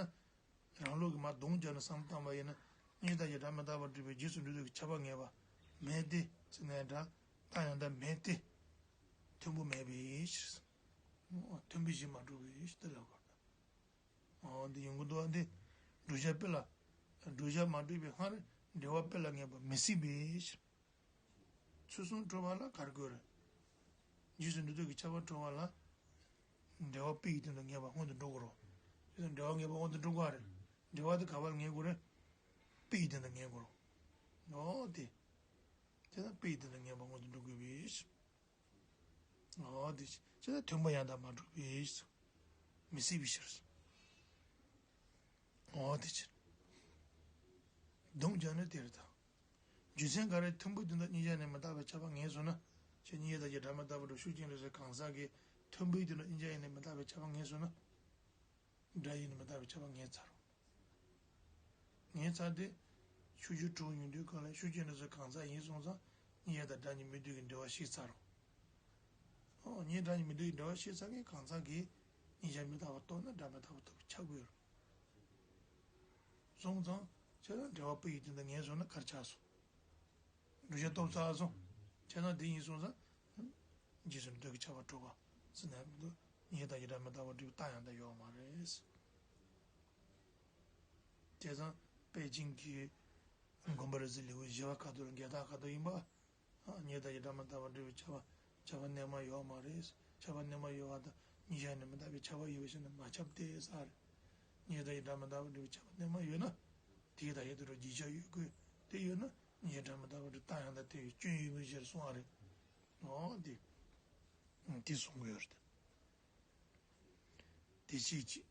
རང་ལུགས་ཀྱི་མ་སྡོམ་སྦྱར་ནས་བསམ་བློ་བཏང་པ་ཡིན་ན། སྙིང་རྗེ་ལྟར་གྱི་སྒྲ་མི་རྟག་པར་སྒྲུབ་པའི་རྗེས་སུ་འགྲོ་དུས་ཀྱི་ཁྱབ་པ་ངེས་པ་མེད་དེ་ཟེར་ནའི་འདྲ། རྟགས་ཡང་དག་མེད་དེ། མཐུན་པོ་མེད་པའི་ཕྱིར། མཐུན་པའི་གཞི་མ་གྲུབ་པའི་ཕྱིར་དེ་ལ་གོ། འོ་འདི་ཡོང་གི་འདུག་བ་འདི། བསྒྲུབ་བྱ་དཔེ་ལ། བསྒྲུབ་བྱ་མ་གྲུབ་པའི་སྔར་འབྲེལ་བ་དཔེ་ལ་ངེས་པ་མི་སྲིད་པའི་ཕྱིར། ཆོས་གསུམ་གྲུབ་པ་ལ་ག་རེ་དགོས་རེད། རྗེས་སུ་འབྲང་འདོད་ཀྱི་ཁྱབ་པ་གྲུབ་པ་ལ། འབྲེལ་བ་པོ་ཡི་དོན་དུ་ངེས་པ་སྔོན་དུ་འགྲོ་དགོས་རེད། ཆོས་དང་འབྲེལ་བ་ངེས་པ་སྔོན་དུ་འགྲོ་དགོས་རེད། འབྲེལ་བ་དེ་ག་པར་ངེས་དགོས་རེད། པོ་ཡི་དོན་དུ་ངེས་དགོས་རེད། འོ་དེ། དེ་ལ་པོ་ཡི་དོན་དུ་ངེས་པ་སྔོན་དུ་འགྲོ་དགོས་པས། འོ་དེ་ཕྱིར་ད་མཐུན་པ་ཡང་དག་མ་གྲུབ་པས། མི་སྲིད་པའི་ཕྱིར། འོ་དེ་ཕྱིར། སྡོམ་རྒྱག་ནི་དེ་རེད་ད། རྒྱུ་མཚན་ག་རེ་མཐུན་པའི་དོན་དུ་གཉིས་ཆར་ནས་མི་རྟག་པའི་ཁྱབ་པ་ངེས་སོང་ན། ཞེས་གཉིས་ཆར་དང་སྒྲ་མི་རྟག་པ་འགྲུབ་ཤུགས་ཅན་རེད་ཟེར་གང་ཟག་གིས་མཐུན་པའི་དོན་དུ་གཉིས་ཆར་ཡིན་ནས་མི་རྟག་པའི་ཁྱབ་པ་ངེས་སོང་ན། སྒྲ་ཡིན་ནས་མི་རྟག་པའི་ཁྱབ་པ་ངེས་ཚར་རོ། ངེས་ཚར་ཏེ། ཤུགས་ཀྱིས་གྲུབ་ཡོང་དུས་གང་ལ་ཤུགས་ཀྱིས་འདྲ་ཚོད་གང་ཟག་ཡིན་སོང་ཙང་གཉིས་ཆར་དང་སྒྲ་གཉིས་མི་སྡོད་ཀྱི་འབྲེལ་བ་ཤེས་ཚར་རོ། ཨོ་གཉིས་སྒྲ་གཉིས་མི་སྡོད་ཀྱི་འབྲེལ་བ་ཤེས་ཚར་མཁན་གང་ཟག་གིས་གཉིས་ཆར་མི་རྟག་པ་རྟོགས་ན་སྒྲ་མི་རྟག་པ་རྟོགས་པའི་ཁྱབ་དགོས་རེད། སོང་ཙང་ཁྱེད་རང་འབྲེལ་བ་པོ་ཡི་དོན་དུ་ངེས་སོང་ན་ག་རེ་ཆགས་སོང་། བསྒྲུབ་བྱ་རྟོགས་ཚར་སོང་། ཁྱེད་རང་དེ་ཡིན་སོང་ཙང་། རྗེས་སུ་འབྲང་འདོད་ཀྱི་ཁྱབ་པ་གྲུབ་པ་ཟེར་ན་མི་འདུག་གཉིས་ཆར་དང་སྒྲ་མི་རྟག་པ་འགྲུབ་པའི་རྟགས་ཡང་དག་ཡོད་མ་རེད། བྱས་ཙང་པེ་ཅིང་གི་དགོན་པ་རེད་ཟེར་ལེའུ་བཞི་པ་ཁ་ཐུག་ལ་འགལ་རྟགས་ཁ་ཐུག་ཡིན་པ། གཉིས་ཆར་དང་སྒྲ་མི་རྟག་པ་འགྲུབ་པའི་ཁྱབ་པ་ཁྱབ་པ་རྣལ་མ་ཡོད་མ་རེད། ཁྱབ་པ་རྣལ་མ་ཡོད་པ་དང་གཉིས་ཆར་ནས་མི་རྟག་པའི་ཁྱབ་པ་ཡོད་པའི་ཕྱིར་ན་མ་ཁྱབ་སྟེ་ཟེར། གཉིས་ཆར་དང་སྒྲ་མི་རྟག་པ་འགྲུབ་པའི་ཁྱབ་པ་རྣལ་མ་ཡོད་ན། དེའི་ད་ཡོད་དུ་རུ་རྗེས་ཁྱབ་ཡོད་དགོས་དེ་ཡོད་ན་གཉིས་ཆར་སྒྲ་མི་རྟག་པ་འགྲུབ་རྟགས་ཡང་དག་དེ་ཡོད་སྐྱོན་ཡོད་པའི་ཕྱིར་གསུངས་པ་རེད། འོ་དེ། དེ་གསུང་གི་ཡོད་རེད། དེ་གཅིག་གཅིག་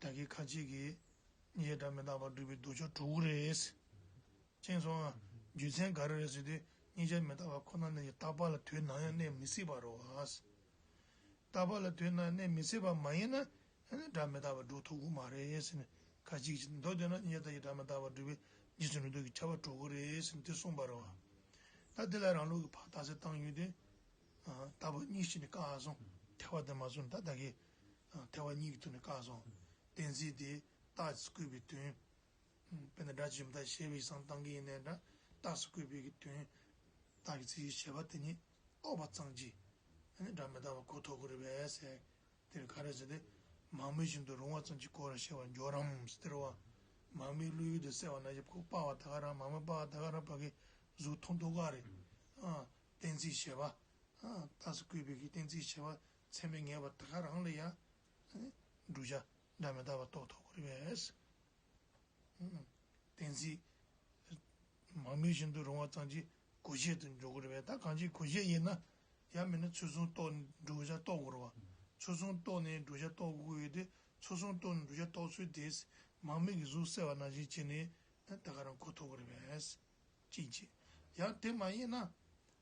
ད་གིན་ཁ་ཅིག་གིས་གཉིས་ཆར་སྒྲ་མི་རྟག་པ་འགྲུབ་པའི་ལྡོག་ཕྱོགས་གྲུབ་ཀྱི་རེད། མཁྱེན་སོང་ང་། རྒྱུ་མཚན་ག་རེ་རེད་ཟེར་དུས་གཉིས་ཆར་མི་རྟག་པ་ཁོ་ན་ནི་རྟག་པ་ལ་དོན་ནམ་ཡང་གནས་མི་སྲིད་པ་རེད་བ། རྟག་པ་ལ་དོན་ནམ་གནས་མི་སྲིད་པ་མ་ཡིན་ན་ཨ་ནི་སྒྲ་མི་རྟག་པ་འགྲུབ་ཐུབ་ཀྱི་མ་རེད་ཟེར་ནས་ཁ་ཅིག་གིས་མདོར་བསྡུས་ན་གཉིས་ཆར་དང་སྒྲ་མི་རྟག་པ་འགྲུབ་པའི་རྗེས་སུ་འབྲང་འདོད་ཀྱི་ཁྱབ་པ་གྲུབ་ཀྱི་རེད་ཟེར་ནས་དེ་གསུངས་པ་རེད་བ། ད་དེ་ལ་རང་ལུགས་ཀྱི་ཕར་རྟགས་གསལ་བཏང་ཡོང་དུས། རྟགས་པ་གཉིས་ཤིག་ནས་བཀག་སོང་། ཐེག་པ་དེ་མ་སོང་ད་ད་གིན། ཐེག་པ་གཉིས་ཀྱི་ཐོག་ནས་བཀག་སོང་། གཏན་ཚིགས་དེ་རྟགས་ཀྱིས་བཀོད་པའི་དོན། དཔེར་ན་སྒྲ་ཇི་ལྟར་བྱས་པའི་བསམ་བཏང་གི་ཡིན་ནའི་འདྲ། རྟགས་སུ་བཀོད་པའི་གི་དོན། རྟགས་ཀྱི་ཚིག་གཞི་བྱས་པ་དེ་ཉིད་རྟོགས་པ་ཙམ་གྱིས། ཨ་ནི་སྒྲ་མི་རྟག་པ་གོ་ཐུབ་ཀྱི་རེད་པས་ཟེར། དེར་ག་རེ་ཟེར་ཏེ། མ་རྨོས་བཞིན་དུ་རུང་བ་ཙམ་གྱིས་གོ་བར་བྱེད་པར་འགྱུར་རམ་ཟེར་བ། མ་རྨོས་བླུགས་ཡུལ་དུ་གསལ་བ་ནང་བཞིན་ཁོ་སྤར་བ་ད་ག་རང་མ་རྨོས་སྤར་བ་ད་ག་རང་ཕ་གི་གཟུགས་མཐོང་ཐུབ་ཀྱི་རེད། ཨ། གཏན་ཚིགས་བྱས་པ། ཨ། རྟགས་སུ་བཀོད་པའི་གི་གཏན་ཚིགས་བྱས་པ་ཚད་མས་ངེས་པ་ད་ག་རང་ལ་ཡང་། ཨ་ནི། བསྒྲུབ་བྱ་སྒྲ་མི་རྟག་པ་རྟོགས་ཐུབ་ཀྱི་རེད་པས། གཏན་ཚིགས། མ་རྨོས་བཞིན་དུ་རུང་བ་ཙམ་གྱིས་གོ་བྱེད་དུ་འཇོག་གི་རེད་པས། ད་གང་ཅི་གོ་བྱེད་ཡིན་ན། ཡང་མིན་ན་ཚུལ་གསུམ་རྟོགས་ནས་བསྒྲུབ་བྱ་རྟོགས་དགོས་རེད་བ། ཚུལ་གསུམ་རྟོགས་ནས་བསྒྲུབ་བྱ་རྟོགས་དགོས་ཡོད་དེ་ཚུལ་གསུམ་རྟོགས་ནས་བསྒྲུབ་བྱ་རྟོགས་ཚུལ་དེ། མ་རྨོས་ཀྱི་གཟུགས་གསལ་བ་ནང་བཞིན་བྱས་ནས་ད་ག་རང་གོ་ཐུབ་ཀྱི་རེད་པས། གཅིག་བྱས། ཡང་དེ་མ་ཡིན་ན།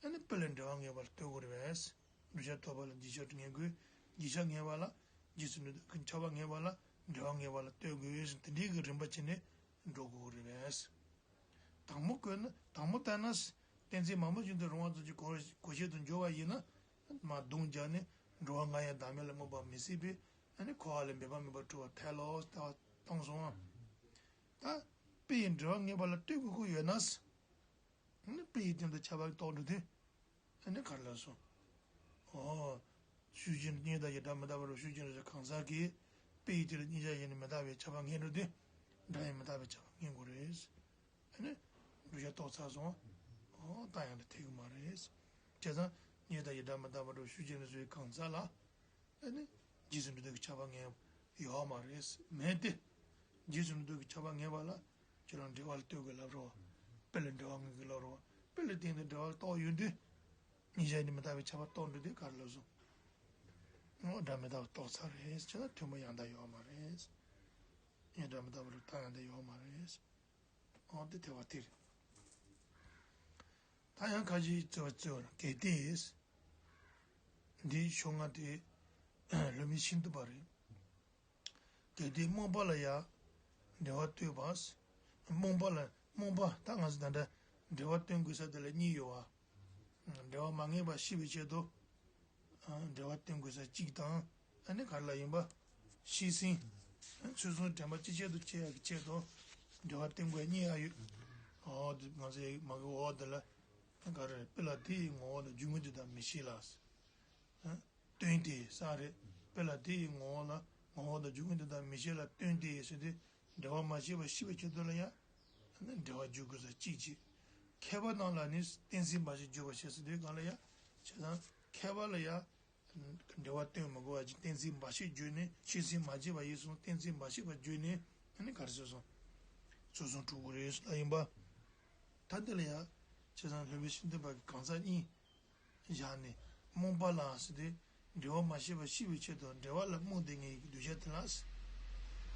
ཨ་ནི་དཔེ་ལ་འབྲེལ་བ་ངེས་པ་ལ་ལྟོས་དགོས་རེད་པས། བསྒྲུབ་བྱ་ཐོབ་པ་ལ་རྗེས་ཁྱབ་ངེས་དགོས། རྗེས་ཁྱབ་ངེས་པ་ལ། རྗེས་སུ་འབྲང་འདོད་ཀྱི་ཁྱབ་པ་ངེས་པ་ལ་འབྲེལ་བ་ངེས་པ་ལ་ལྟོས་དགོས་ཟེར་དེ་འདྲའི་གི་རིམ་པ་བྱས་ནས་འགྲོ་དགོས་རེད་པས། དང་པོ་བཀོད་ན་དང་པོ་ལྟར་ན། གཏན་ཚིགས་མ་རྨོས་བཞིན་དུ་རུང་བ་ཙམ་གྱིས་གོ་གོ་བྱེད་དུ་འཇོག་པ་ཡིན་ན། མར་སྡོམ་རྒྱག་ནས་འགྲོ་བ་ལྔ་ཡང་བདག་མེད་ལ་སྨོས་པ་མི་སྲིད་པས། ཨ་ནི་འཁོར་བ་ལས་འབད་པ་མེད་པར་གྲུབ་པར་ཐལ་ལོ་ཟེར་བཏང་སོང་ང་། ད་དཔེ་ཡི་འབྲེལ་བ་ངེས་པ་ལ་ལྟོས་དགོས་ཀྱི་ཡོད་ན། ཨ་ནི་དཔེ་ཡི་སྟེང་དུ་ཁྱབ་པ་རྟོགས་འགྲོ་དུས། ཨ་ནི་ག་རེ་ལབ་སོང་། ཨོ། ཤུགས་ཅན་གཉིས་དང་ཡི་སྒྲ་མི་རྟག་པ་རུ་ཤུགས་ཅན་རེ་གང་ཟག་གིས། དཔེ་ཡི་སྟེང་དུ་གཉིས་ཆར་ཡིན་ནས་མི་རྟག་པའི་ཁྱབ་པ་ངེས་འགྲོ་དུས། སྒྲ་ཡང་མི་རྟག་པའི་ཁྱབ་པ་ངེས་དགོས་རེད། ཨ་ནི། བསྒྲུབ་བྱ་རྟོགས་ཚར་སོང་། ཨོ་རྟགས་ཡང་དག་ཐེག་གི་མ་རེད། བྱས་ཙང་གཉིས་དང་ཡི་སྒྲ་མི་རྟག་པ་རུ་ཤུགས་ཅན་རེ་སོའི་གང་ཟག་ལ། ཨ་ནི། རྗེས་སུ་འབྲང་འདོད་ཀྱི་ཁྱབ་པ་ངེས་ཡོད་མ་རེད། མེད་དེ། རྗེས་སུ་འབྲང་འདོད་ཀྱི་ཁྱབ་པ་ངེས་པ་ལ། ཁྱོད་རང་འབྲེལ་བ་ལ་ལྟོས་དགོས་ལབ་རོགས། དཔེ་ལ་འབྲེལ་བ་ངེས་དགོས་ལབ་རོགས། དཔེ་ལ་སྟེང་དུ་འབྲེལ་བ་རྟོགས་ཡོང་དུས། གཉིས་ཆར་ནི་མི་རྟག་པའི་ཁྱབ་པ་རྟོགས་འགྲོ་དུས་ག་རེ་ལབ་སོང་། ཨོ་སྒྲ་མི་རྟག་པ་རྟོགས་ཚར་རེད་ཅེ་ན་མཐུན་པ་ཡང་དག་ཡོད་མ་རེད། ཡང་སྒྲ་མི་རྟག་པ་རུ་རྟགས་ཡང་དག་ཡོད་མ་རེད། ཨོ་དེ་ཐེག་པ་དེ་རེད། ད་ཡང་ཁ་ཅིག་རྩོད་པ་རྩོད་པ་གལ་ཏེ། འདིའི་ཕྱོགས་སྔ་དེ་ལུས་མེད་ཤིན་ཏུ་པ་རེད། གལ་ཏེ་རྨོངས་པ་ལ་ཡང་འབྲེལ་བ་ལྟོས་པ། རྨོངས་པ་ལ་རྨོངས་པ་ད་ང་ཚོ་ད་ལྟ་འབྲེལ་བ་སྟོན་དགོས་ས་དེ་ལ་གཉིས་ཡོད་པ། འབྲེལ་བ་མ་ངེས་པ་ཤེས་པའི་ཆེད་དུ། འབྲེལ་བ་སྟོན་དགོས་ས་གཅིག་དང་། ཨ་ནི་ག་རེ་ལ་ཡིན་པ། ཤེས་ཟིན། ཚུལ་གསུམ་དྲན་པ་ཅི་ཆེད་དུ་སྐྱེ་ཡག་གི་ཆེད་དུ། འབྲེལ་བ་སྟོན་དགོས་གཉིས་ཡང་ཡོད། འོ་དེ་ང་ཚོའི་མ་གི་འོ་དེ་ལ། ག་རེ་དཔེ་ལ་དེ་ཡི་ངོ་བོ་དང་རྒྱུ་དངོས་དེ་དག་མི་ཤེས་ལ། སྟོན་ཏེ་ས་རེད། དཔེ་ལ་དེ་ཡི་ངོ་བོ་ལ་ངོ་བོ་དང་རྒྱུ་དངོས་དེ་དག་མི་ཤེས་ལ་སྟོན་ཏེ་ཟེར་ཏེ། འབྲེལ་བ་མ་ཤེས་པ་ཤེས་པའི་ཆེད་དུ་ལ་ཡང་། འབྲེལ་བ་འཇུག་དགོས་ས་གཅིག་གཅིག་མཁས་པ་རྣམས་ལ་ནི་གཏན་ཚིགས་འབའ་ཞིག་བརྗོད་པར་བཤད་ཟེར་དུས་གང་ལ་ཡ། བྱས་ཙང་མཁས་པ་ལ་ཡ། འབྲེལ་བ་སྟོན་མི་དགོས་པ་ཅིག་གཏན་ཚིགས་འབའ་ཞིག་བརྗོད་ནས་ཤེས་ཚིག་མ་བརྗེས་པ་ཡིན་གསུངས། གཏན་ཚིགས་འབའ་ཞིག་པ་བརྗོད་ནས་ཨ་ནི་ག་རེ་ཟེར་སོང་། ཚུལ་གསུམ་གྲུབ་དགོས་རེད་ལ་ཡིན་པ། ད་འདི་ལ་ཡ། བྱས་ཙང་སློབ་དཔོན་ཤིན་ཏུ་པ་གིས་གང་ཟག་གཉིས། བཞག་ནས་རྨོངས་པ་ལ་ཟེར་ཏེ། འབྲེལ་བ་མ་ཤེས་པ་ཤེས་པའི་ཆེད་དུ་འབྲེལ་བ་ལ་རྨོངས་ཏེ་ངེས་ཀྱི་གདུལ་བྱ་དེ་ལ།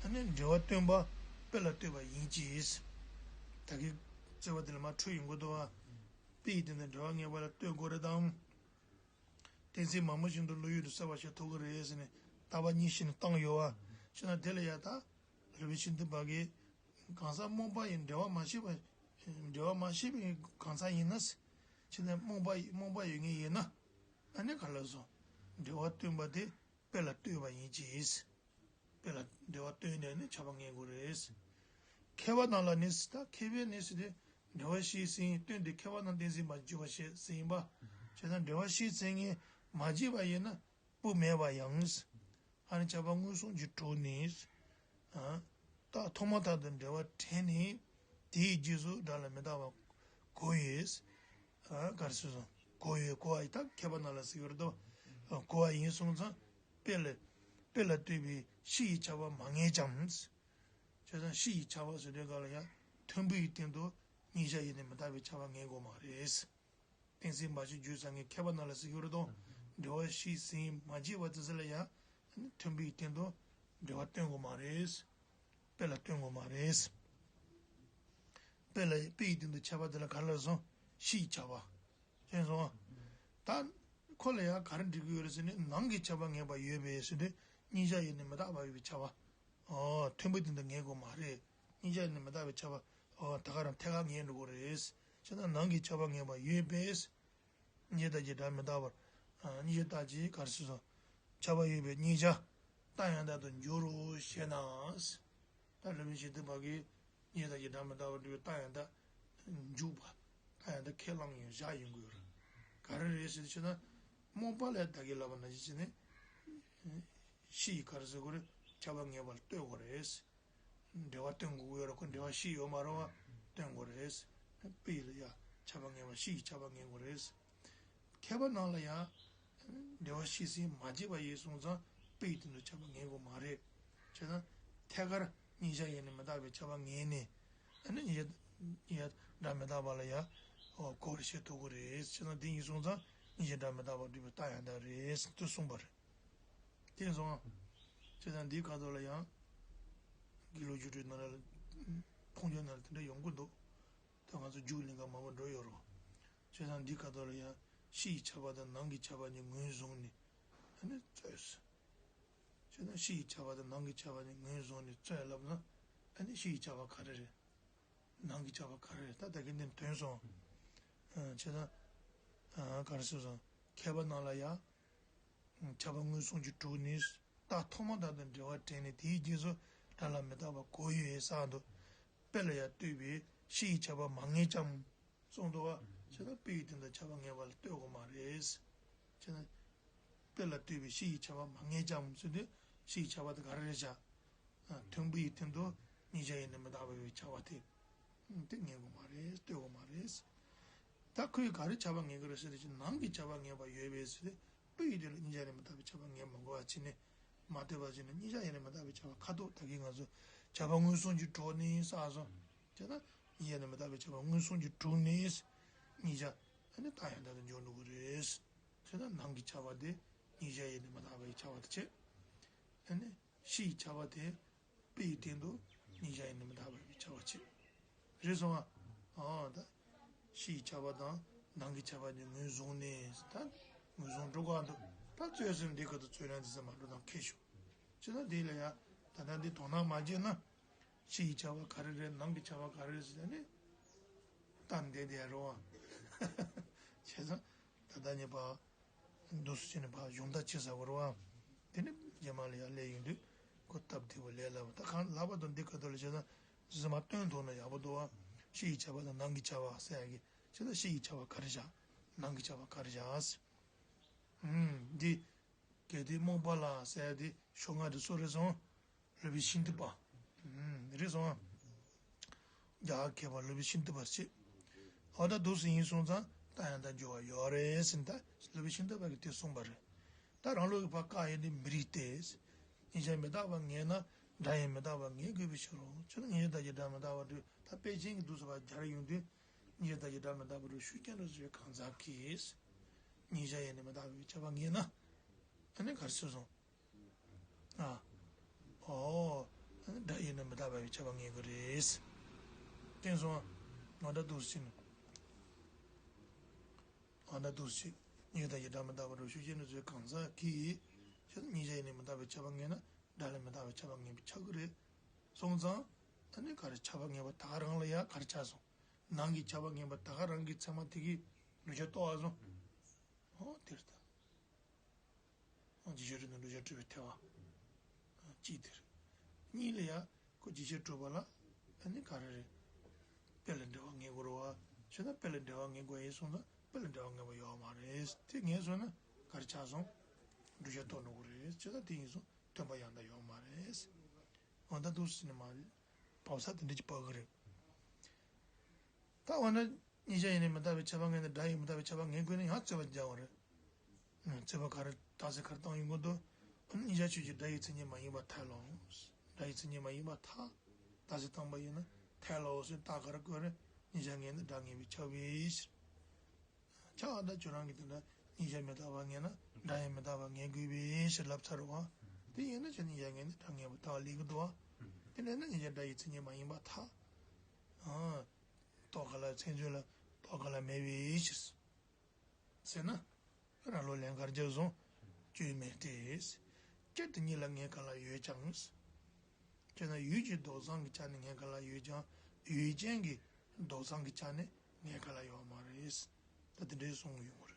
ཨ་ནི་འབྲེལ་བ་སྟོན་པ་དཔེ་ལ་ལྟོས་པ་ཡིན་གྱི། ད་གིན་རྩོད་པ་དེ་ལ་མར་འཕྲོས་ཡོང་གི་འདུག་བ། དཔེ་ཡི་སྟེང་དུ་འབྲེལ་བ་ངེས་པ་ལ་ལྟོས་དགོས་རེད་དམ། གཏན་ཚིགས་མང་པོ་བཞིན་དུ་བློ་ཡུལ་དུ་གསལ་བར་བྱེད་ཐུབ་ཀྱི་རེད་ཟེར་ནས་རྟག་པ་གཉིས་བཤད་ནས་བཏང་ཡོད་བ། བྱས་ན་དེ་ལ་ཡ་ད། སློབ་དཔོན་ཤིན་ཏུ་པ་གིས། གང་ཟག་རྨོངས་པ་ཡི་འབྲེལ་བ་མ་ཤེས་པ། འབྲེལ་བ་མ་ཤེས་པའི་གང་ཟག་ཡིན་ན། བྱས་ཙང་རྨོངས་པ་ཡི་རྨོངས་པ་ཡོད་ངེས་ཡིན་ན། ཨ་ནི་ག་ལ་སོང་། འབྲེལ་བ་སྟོན་པ་དེ་དཔེ་ལ་ལྟོས་པ་ཡིན་གྱི། དཔེ་ལ་འབྲེལ་བ་སྟོན་ནས་ནི་ཁྱབ་པ་ངེས་དགོས་རེད། མཁས་པ་རྣམས་ལ་ནི་ད་མཁས་པས་ནི་ཟེར་ཏེ། འབྲེལ་བ་ཤེས་ཟིན་སྟོན་ཏེ་མཁས་པ་རྣམས་གཏན་ཚིགས་མ་བརྗེས་པ་བཤད་ཟིན་པ། བྱས་ཙང་འབྲེལ་བ་ཤེས་ཟིན་ངེས་མ་བརྗེས་པ་ཡིན་ན། སྤུ་མེད་པ་ཡང་། ཨ་ནི་ཁྱབ་པ་མངོན་སུམ་གྱིས་གྲུབ་ནས། ཨ། རྟགས་ཐོག་མ་ཐག་ཏུ་འབྲེལ་བ་དྲན་ནས། དེའི་རྗེས་སུ་སྒྲ་ལ་མི་རྟག་པ་གོ་ཡོད། ཨ། ག་རེ་ཟེར་སོང་། གོ་ཡོད་གོ་བ་ཡི་ད་མཁས་པ་རྣམས་ལ་ཟེར་གྱི་རེད་དོ། ཨ། གོ་བ་ཡིན་སོང་ཙང་། དཔེ་ལ། དཔེ་ལ་ལྟོས་པའི་ཕྱི་ཡི་ཁྱབ་པ་མ་ངེས་ཀྱང་། བྱས་ཙང་ཕྱི་ཡི་ཁྱབ་པ་ཟེར་དུས་ག་ལ་ཡང་མཐོན་པོའི་སྟེང་དུ་གཉིས་ཆ་ཡེ་ནས་མི་རྟག་པའི་ཁྱབ་པ་ངེས་དགོས་མ་རེད། གཏན་ཚིགས་འབའ་ཞིག་བརྗོད་ས་ངས་མཁས་པ་རྣམས་ལ་ཟེར་གྱི་རེད་དོ། འབྲེལ་བ་ཤེས་ཟིན་མ་བརྗེས་པ་དེ་ཚོ་ལ་ཡང་མཐོན་པོའི་སྟེང་དུ་འབྲེལ་བ་སྟོན་དགོས་མ་རེད། དཔེ་ལ་སྟོན་དགོས་མ་རེད། དཔེ་ལ་དཔེ་ཡི་སྟེང་དུ་ཁྱབ་པ་དེ་ལ་ག་ལ་སོང་། ཕྱི་ཡི་ཁྱབ་པ། མཁྱེན་སོང་ཨ། ད་ཁོ་ལ་ཡང་ག་རེ་འགྲིག་གི་ཡོད་རེད་ཟེར་ན། ནང་གི་ཁྱབ་པ་ངེས་པ་ཡོད་པས་ཟེར་དུས་གཉིས་ཆ་ཡེ་ནས་མི་རྟག་པ་ཡོད་པའི་ཁྱབ་པ། ཨོ། མཐོན་པོའི་སྟེང་དུ་ངེས་དགོས་མ་རེད། གཉིས་ཆ་ཡེ་ནས་མི་རྟག་པའི་ཁྱབ་པ། ཨོ། ད་ག་རང་ཐད་ཀར་ངེས་འགྲོ་གི་རེད། བྱས་ན་ནང་གི་ཁྱབ་པ་ངེས་པ་ཡོད་པས། གཉིས་ཆ་རྟག་གི་སྒྲ་མི་རྟག་པར། ཨ། གཉིས་ཆ་རྟག་གི་ག་རེ་ཟེར་སོང་། ཁྱབ་པ་ཡོད་པས་གཉིས་ཆ་རྟགས་ཡང་དག་ཏུ་འགྱུར་རོ་ཞེ་ན། ད་སློབ་དཔོན་ཤིན་ཏུ་པ་གིས་གཉིས་ཆ་རྟག་གི་སྒྲ་མི་རྟག་པར་འགྲོ་བའི་རྟགས་ཡང་དག་འཇུག་པ། རྟགས་ཡང་དག་ཁས་བླངས་ཡོང་བཞག་ཡོང་གི་ཡོད་རེད། ག་རེ་རེད་ཟེར་ཞེ་ན། རྨོངས་པ་ལ་ད་གིན་ལབ་པ་ནང་བཞིན་བྱས་ནས། ཕྱི་ཡི་ག་རེ་ཟེར་དགོས་རེད། ཁྱབ་པ་ངེས་པ་ལ་ལྟོས་དགོས་རེད། འབྲེལ་བ་སྟོན་དགོས་ཀྱི་ཡོད་རེད། ཁོ་འབྲེལ་བ་ཤེས་ཡོད་མ་རེད་བ། སྟོན་དགོས་རེད། དཔེ་ལ་ཡ་ཁྱབ་པ་ངེས་པ་ཕྱི་ཡི་ཁྱབ་པ་ངེས་དགོས་རེད། མཁས་པ་རྣམས་ལ་ཡང་འབྲེལ་བ་ཤེས་ཟིན་མ་བརྗེས་པ་ཡིན་སོང་ཙང་དཔེ་ཡི་སྟེང་དུ་ཁྱབ་པ་ངེས་དགོས་མ་རེད། བྱས་ན་ཐད་ཀར་གཉིས་ཆ་ཡེ་ནས་མི་རྟག་པའི་ཁྱབ་པ་ངེས་ནས། ཨ་ནི་གཉིས་ཆ་གཉིས་ཆ་སྒྲ་མི་རྟག་པ་ལ་ཡང་གོ་བར་བྱེད་ཐུབ་ཀྱི་རེད། བྱས་ན་དེ་ཡིན་སོང་ཙང་གཉིས་ཆ་སྒྲ་མི་རྟག་པར་འགྲོ་བའི་རྟགས་ཡང་དག་རེད་དུ་གསུངས་པ་རེད། དེ་སོང་། བྱས་ཙང་འདིའི་ཁ་ཐོག་ལ་ཡང་། དགེ་ལུགས་སྒྱུ་འཕྲུལ་ནང་ལ། མཐོང་རྒྱ་ནང་ལ་དེ་འདྲ་ཡོང་གི་འདུག་ད་ང་ཚོ་རྒྱུགས་ལེན་ག་མང་པོ་འགྲོ་ཡོད་རོགས། བྱས་ཙང་འདིའི་ཁ་ཐོག་ལ་ཡང་ཕྱི་ཡི་ཁྱབ་པ་དང་ནང་གི་ཁྱབ་པ་གཉིས་ངོས་བཟུང་ནས་ཨ་ནི་རྩོད་ཟེར། བྱས་ཙང་ཕྱི་ཡི་ཁྱབ་པ་དང་ནང་གི་ཁྱབ་པ་གཉིས་ངོས་བཟུང་ནས་རྩོད་ལབ་ན། ཨ་ནི་ཕྱི་ཡི་ཁྱབ་པ་ག་རེ་རེད། ནང་གི་ཁྱབ་པ་ག་རེ་རེད། ད་ད་གིན་འདི་ཐོན་སོང་། ཨ། བྱས་ཙང་། ཨ། ག་རེ་ཟེར་སོང་། མཁས་པ་རྣམས་ལ་ཡང་། ཁྱབ་པ་མངོན་སུམ་གྱིས་གྲུབ་ནས་རྟགས་ཐོག་མ་དག་ཏུ་འབྲེལ་བ་དྲན་ནས་དེའི་རྗེས་སུ་སྒྲ་ལ་མི་རྟག་པ་གོ་ཡི་ཟེར་འདུག་དཔེ་ལ་ཡང་ལྟོས་པའི་ཕྱི་ཡི་ཁྱབ་པ་མ་ངེས་ཀྱང་གསུངས་འདུག་བ། བྱས་ཙང་དཔེ་ཡི་སྟེང་དུ་ཁྱབ་པ་ངེས་པ་ལ་ལྟོས་དགོས་མ་རེད། བྱས་ཙང་དཔེ་ལ་ལྟོས་པའི་ཕྱི་ཡི་ཁྱབ་པ་མ་ངེས་ཀྱང་ཟེར་དུས་ཕྱི་ཡི་ཁྱབ་པ་དེ་ག་རེ་རེད་བྱ། མཐོན་པོ་ཡི་སྟེང་དུ་གཉིས་ཆ་ཡེ་ནས་མི་རྟག་པ་ཡོད་པའི་ཁྱབ་པ་དེ། དེ་ངེས་དགོས་མ་རེད། ལྟོས་དགོས་མ་རེད། ད་ཁོས་ག་རེ་ཁྱབ་པ་ངེས་ཀྱི་རེད་ཟེར་དུས་ནང་གི་ཁྱབ་པ་ངེས་པ་ཡོད་པས་ཟེར་ཏེ། དཔེ་ཡི་དོན་ལ་གཉིས་ཆ་ཡེ་ནས་མི་རྟག་པའི་ཁྱབ་པ་ངེས་མ་དགོས་པ་བྱས་ནས། མ་ལྟོས་པ་བྱས་ནས་གཉིས་ཆ་ཡེ་ནས་མི་རྟག་པའི་ཁྱབ་པ་ཁ་ཐུག་ད་གིན་ང་ཚོ་ཁྱབ་པ་མངོན་སུམ་གྱིས་གྲུབ་ནས་ཟེར་སོང་། བྱས་ན་གཉིས་ཆ་ཡེ་ནས་མི་རྟག་པའི་ཁྱབ་པ་མངོན་སུམ་གྱིས་གྲུབ་ནས། གཉིས་ཆ་ཨ་ནི་རྟགས་ཡང་དག་ཏུ་འཇོག་འགྲོ་གི་རེད། བྱས་ན་ནང་གི་ཁྱབ་པ་དེ་གཉིས་ཆ་ཡེ་ནས་མི་རྟག་པའི་ཁྱབ་པ་དེ་བྱས། ཨ་ནི་ཕྱི་ཡི་ཁྱབ་པ་དེ་དཔེ་ཡི་སྟེང་དུ་གཉིས་ཆ་ཡེ་ནས་མི་རྟག་པའི་ཁྱབ་པ་བྱས། རེད་སོང་ཨ། ཨ་ད། ཕྱི་ཡི་ཁྱབ་པ་དང་ནང་གི་ཁྱབ་པ་གཉིས་ངོས་བཟུང་ནས་ད། ངོས་བཟུང་འགྲོ་ག་འདུག་ད་རྩོད་ཟིན་འདི་ཁ་ཐུག་རྩོད་རན་འདི་ཚོ་མ་འགྲོ་དང་ཁེ་ཤོ། བྱས་ན་འདི་ལ་ཡ། ད་ལྟ་འདི་དོ་སྣང་མ་བྱས་ན། ཕྱི་ཡི་ཁྱབ་པ་ག་རེ་རེད། ནང་གི་ཁྱབ་པ་ག་རེ་རེད་ཟེར་ནས། ད་འདི་དེ་རོ། བྱས་ཙང་། ད་ལྟ་ཉེ་བ། འདུག་སེ་བྱས་ནས་ཕར་གཞུང་དག་ཅི་ཟ་བར་བ། དེ་ནི་རྗེས་མ་ལ་ཡར་སླེབས་ཡོང་དུས་ཁོ་སྟབས་བདེ་བོ་ལས་སླ་བ། ད་གང་ལྷག་པར་དུ་འདི་ཁ་ཐོག་ལ་བྱས་ན་རྫུན་མ་སྟོན་ཐུབ་ན་ཡག་པོ་འདུག་བ། ཕྱི་ཡི་ཁྱབ་པ་དང་ནང་གི་ཁྱབ་པ་ཟེར་ཡག་གི་བྱས་ན་ཕྱི་ཡི་ཁྱབ་པ་ག་རེ་བཞག་ནང་གི་ཁྱབ་པ་ག་རེ་བཞག་ཨུམ། འདི་གལ་ཏེ་རྨོངས་པ་ལ་ཟེར་ཡག་དེ་ཤོག་ལྔ་དེ་སུ་རེད་སོང་། སློབ་དཔོན་ཤིན་ཏུ་པ། ཨུམ། རེད་སོང་། རྒྱ་གར་མཁས་པ་སློབ་དཔོན་ཤིན་ཏུ་པ་ཞེས། འོ་ད་འདུག་སེ་ཡིན་སོང་ཙང་ད་ཡང་ད་འགྱུར་བ་ཡོད་རེད་ཟེར་ནས་ད་སློབ་དཔོན་ཤིང་རྟ་པ་གིས་དེ་གསུངས་པ་རེད། ད་རང་ལུགས་ཀྱི་ཕར་བཀག་ཡས་འདི་མི་རིགས་ཏེ། ཉིན་ཞག་མི་རྟག་པ་ངེས་ན་སྒྲ་ཡང་མི་རྟག་པ་ངེས་དགོས་པའི་ཕྱིར་རོ། ཁྱོད་ཉིན་ཞག་ལྟར་གྱི་སྒྲ་མི་རྟག་པ་འདུག་ད་དཔེ་ཅན་གྱི་འདུག་སེ་ཕར་སྦྱར་ཡོང་དུས་ཉིན་ཞག་ལྟར་གྱི་སྒྲ་མི་རྟག་པ་འདུག་ཤུགས་རྐྱེན་རེ་ཟེར་བའི་གང་ཟག་གིས་ཉིན་ཞག་ཡིན་ནི་མི་རྟག་པའི་ཁྱབ་པ་ངེས་ན། ཨ་ནི་ག་རེ་ཟེར་སོང་། ཨ། ཨོ། སྒྲ་ཡིན་ན་མི་རྟག་པ་ཡི་ཁྱབ་པ་ངེས་དགོས་རེད། བསྟན་སོང་། ང་འདྲ་འདུག་ཟིན། ང་འདྲ་འདུག་ཟིན། ཉིད་དང་ཡི་སྒྲ་མི་རྟག་པ་རུ་ཤུགས་ཅན་ནི་ཚོའི་གང་ཟག་གིས། ཤེས་ཉིད་ཅན་ཡིན་ནི་མི་རྟག་པའི་ཁྱབ་པ་ངེས་ན་སྒྲ་ལས་མི་རྟག་པའི་ཁྱབ་པ་ངེས་པའི་ཁྱབ་ཀྱི་རེད། སོང་ཙང་། ད་ནི་ག་རེ་ཁྱབ་པ་ངེས་པ་ད་ག་རང་ལ་ཡ་ག་རེ་ཆགས་སོང་། ནང་གི་ཁྱབ་པ་ངེས་པ་ད་ག་རང་གི་ཚད་མ་དེ་གི་བསྒྲུབ་བྱ་རྟོགས་པ་སོང་། ཨོ་དེ་རེད་ད། རྗེས་ཤུལ་གྲུབ་ན་བསྒྲུབ་བྱ་གྲུབ་པའི་ཐལ་བ། གཅིག་དེ་རེད། གཉིས་ལ་ཡ་ཁོ་རྗེས་ཤུལ་གྲུབ་པ་ལ་ཨ་ནི་ག་རེ་རེད། དཔེ་ལ་འབྲེལ་བ་ངེས་དགོས་རེད་བ། བྱས་ན་དཔེ་ལ་འབྲེལ་བ་ངེས་དགོས་ཡིན་སོང་ཙང་དཔེ་ལ་འབྲེལ་བ་ངེས་པ་ཡོད་མ་རེད། དེ་ངེས་སོང་ན་ག་རེ་ཆགས་སོང་། བསྒྲུབ་བྱ་རྟོགས་འགྲོ་གི་རེད། བྱས་ཙང་དེ་ཡིན་སོང་སྟོན་པ་ཡང་དག་ཡོད་མ་རེད། འོ་ད་འདུག་སེ་ནི་མ་རེད། བབས་ས་དེ་འདྲ་ཅིག་བབས་གི་རེད། ད་འོ་ན། ཉིན་ཞག་ཡིན་ནི་མི་རྟག་པའི་ཁྱབ་པ་ངེས་ན་སྒྲ་ཡིན་མི་རྟག་པའི་ཁྱབ་པ་ངེས་དགོས་ན་ཡང་རྩོད་པ་རྒྱག་པ་རེད། རྩོད་པ་ག་རེ་རྟགས་གསལ་ག་རེ་བཏང་ཡོང་གི་འདུག་ཨ་ནི་ཉིན་ཞག་ཆོས་ཅན་སྒྲ་ཡི་མཚན་ཉིད་མ་ཡིན་པར་ཐལ་ལོ། སྒྲ་ཡི་མཚན་ཉིད་མ་ཡིན་པར་ཐལ། རྟགས་གསལ་བཏང་པ་ཡིན་ན་ཐལ་ལོ་ཟེར་རྟགས་ག་རེ་བཀོད་རེད། ཉིན་ཞག་ངེས་ན་སྒྲ་ངེས་པའི་ཁྱབ་པའི་ཕྱིར། ཁྱབ་པ་ད་ཁྱོད་རང་གིས་དེ་འདྲ་ཉིན་ཞག་མི་རྟག་པ་ངེས་ན་སྒྲ་ཡང་མི་རྟག་པ་ངེས་དགོས་པའི་ཕྱིར་ལབ་ཚར་བ། དེ་ཡིན་ན་ཁྱོད་ཉིན་ཞག་ངེས་ན་སྒྲ་ངེས་པ་ལྟ་བ་ལེགས་ཀྱི་འདུག་བ། དེ་འདྲ་ན་ཉིན་ཞག་སྒྲ་ཡི་མཚན་ཉིད་མ་ཡིན་པར་ཐལ། རྟོགས་ག་ལ་མཚན་མཚོན་ལ་རྟོགས་ག་ལ་མེད་པའི་ཕྱིར། ཟེར་ན། རང་ལུགས་ལན་གར་རྒྱབ་སོང་། བཅོས་མིན་ཏེ། སྤྱིར་དུ་གཉིས་ལ་ངེས་ག་ལ་ཡོད་ཀྱང་། བྱས་ན་ཡུལ་གྱི་ལྡོག་མཚམས་ཀྱི་ཆ་ནས་ངེས་ག་ལ་ཡོད་ཀྱང་ཡུལ་ཅན་གྱི་ལྡོག་མཚམས་ཀྱི་ཆ་ནས་ངེས་ག་ལ་ཡོད་མ་རེད། ད་དེ་འདྲའི་གསུང་གི་ཡོད་མ་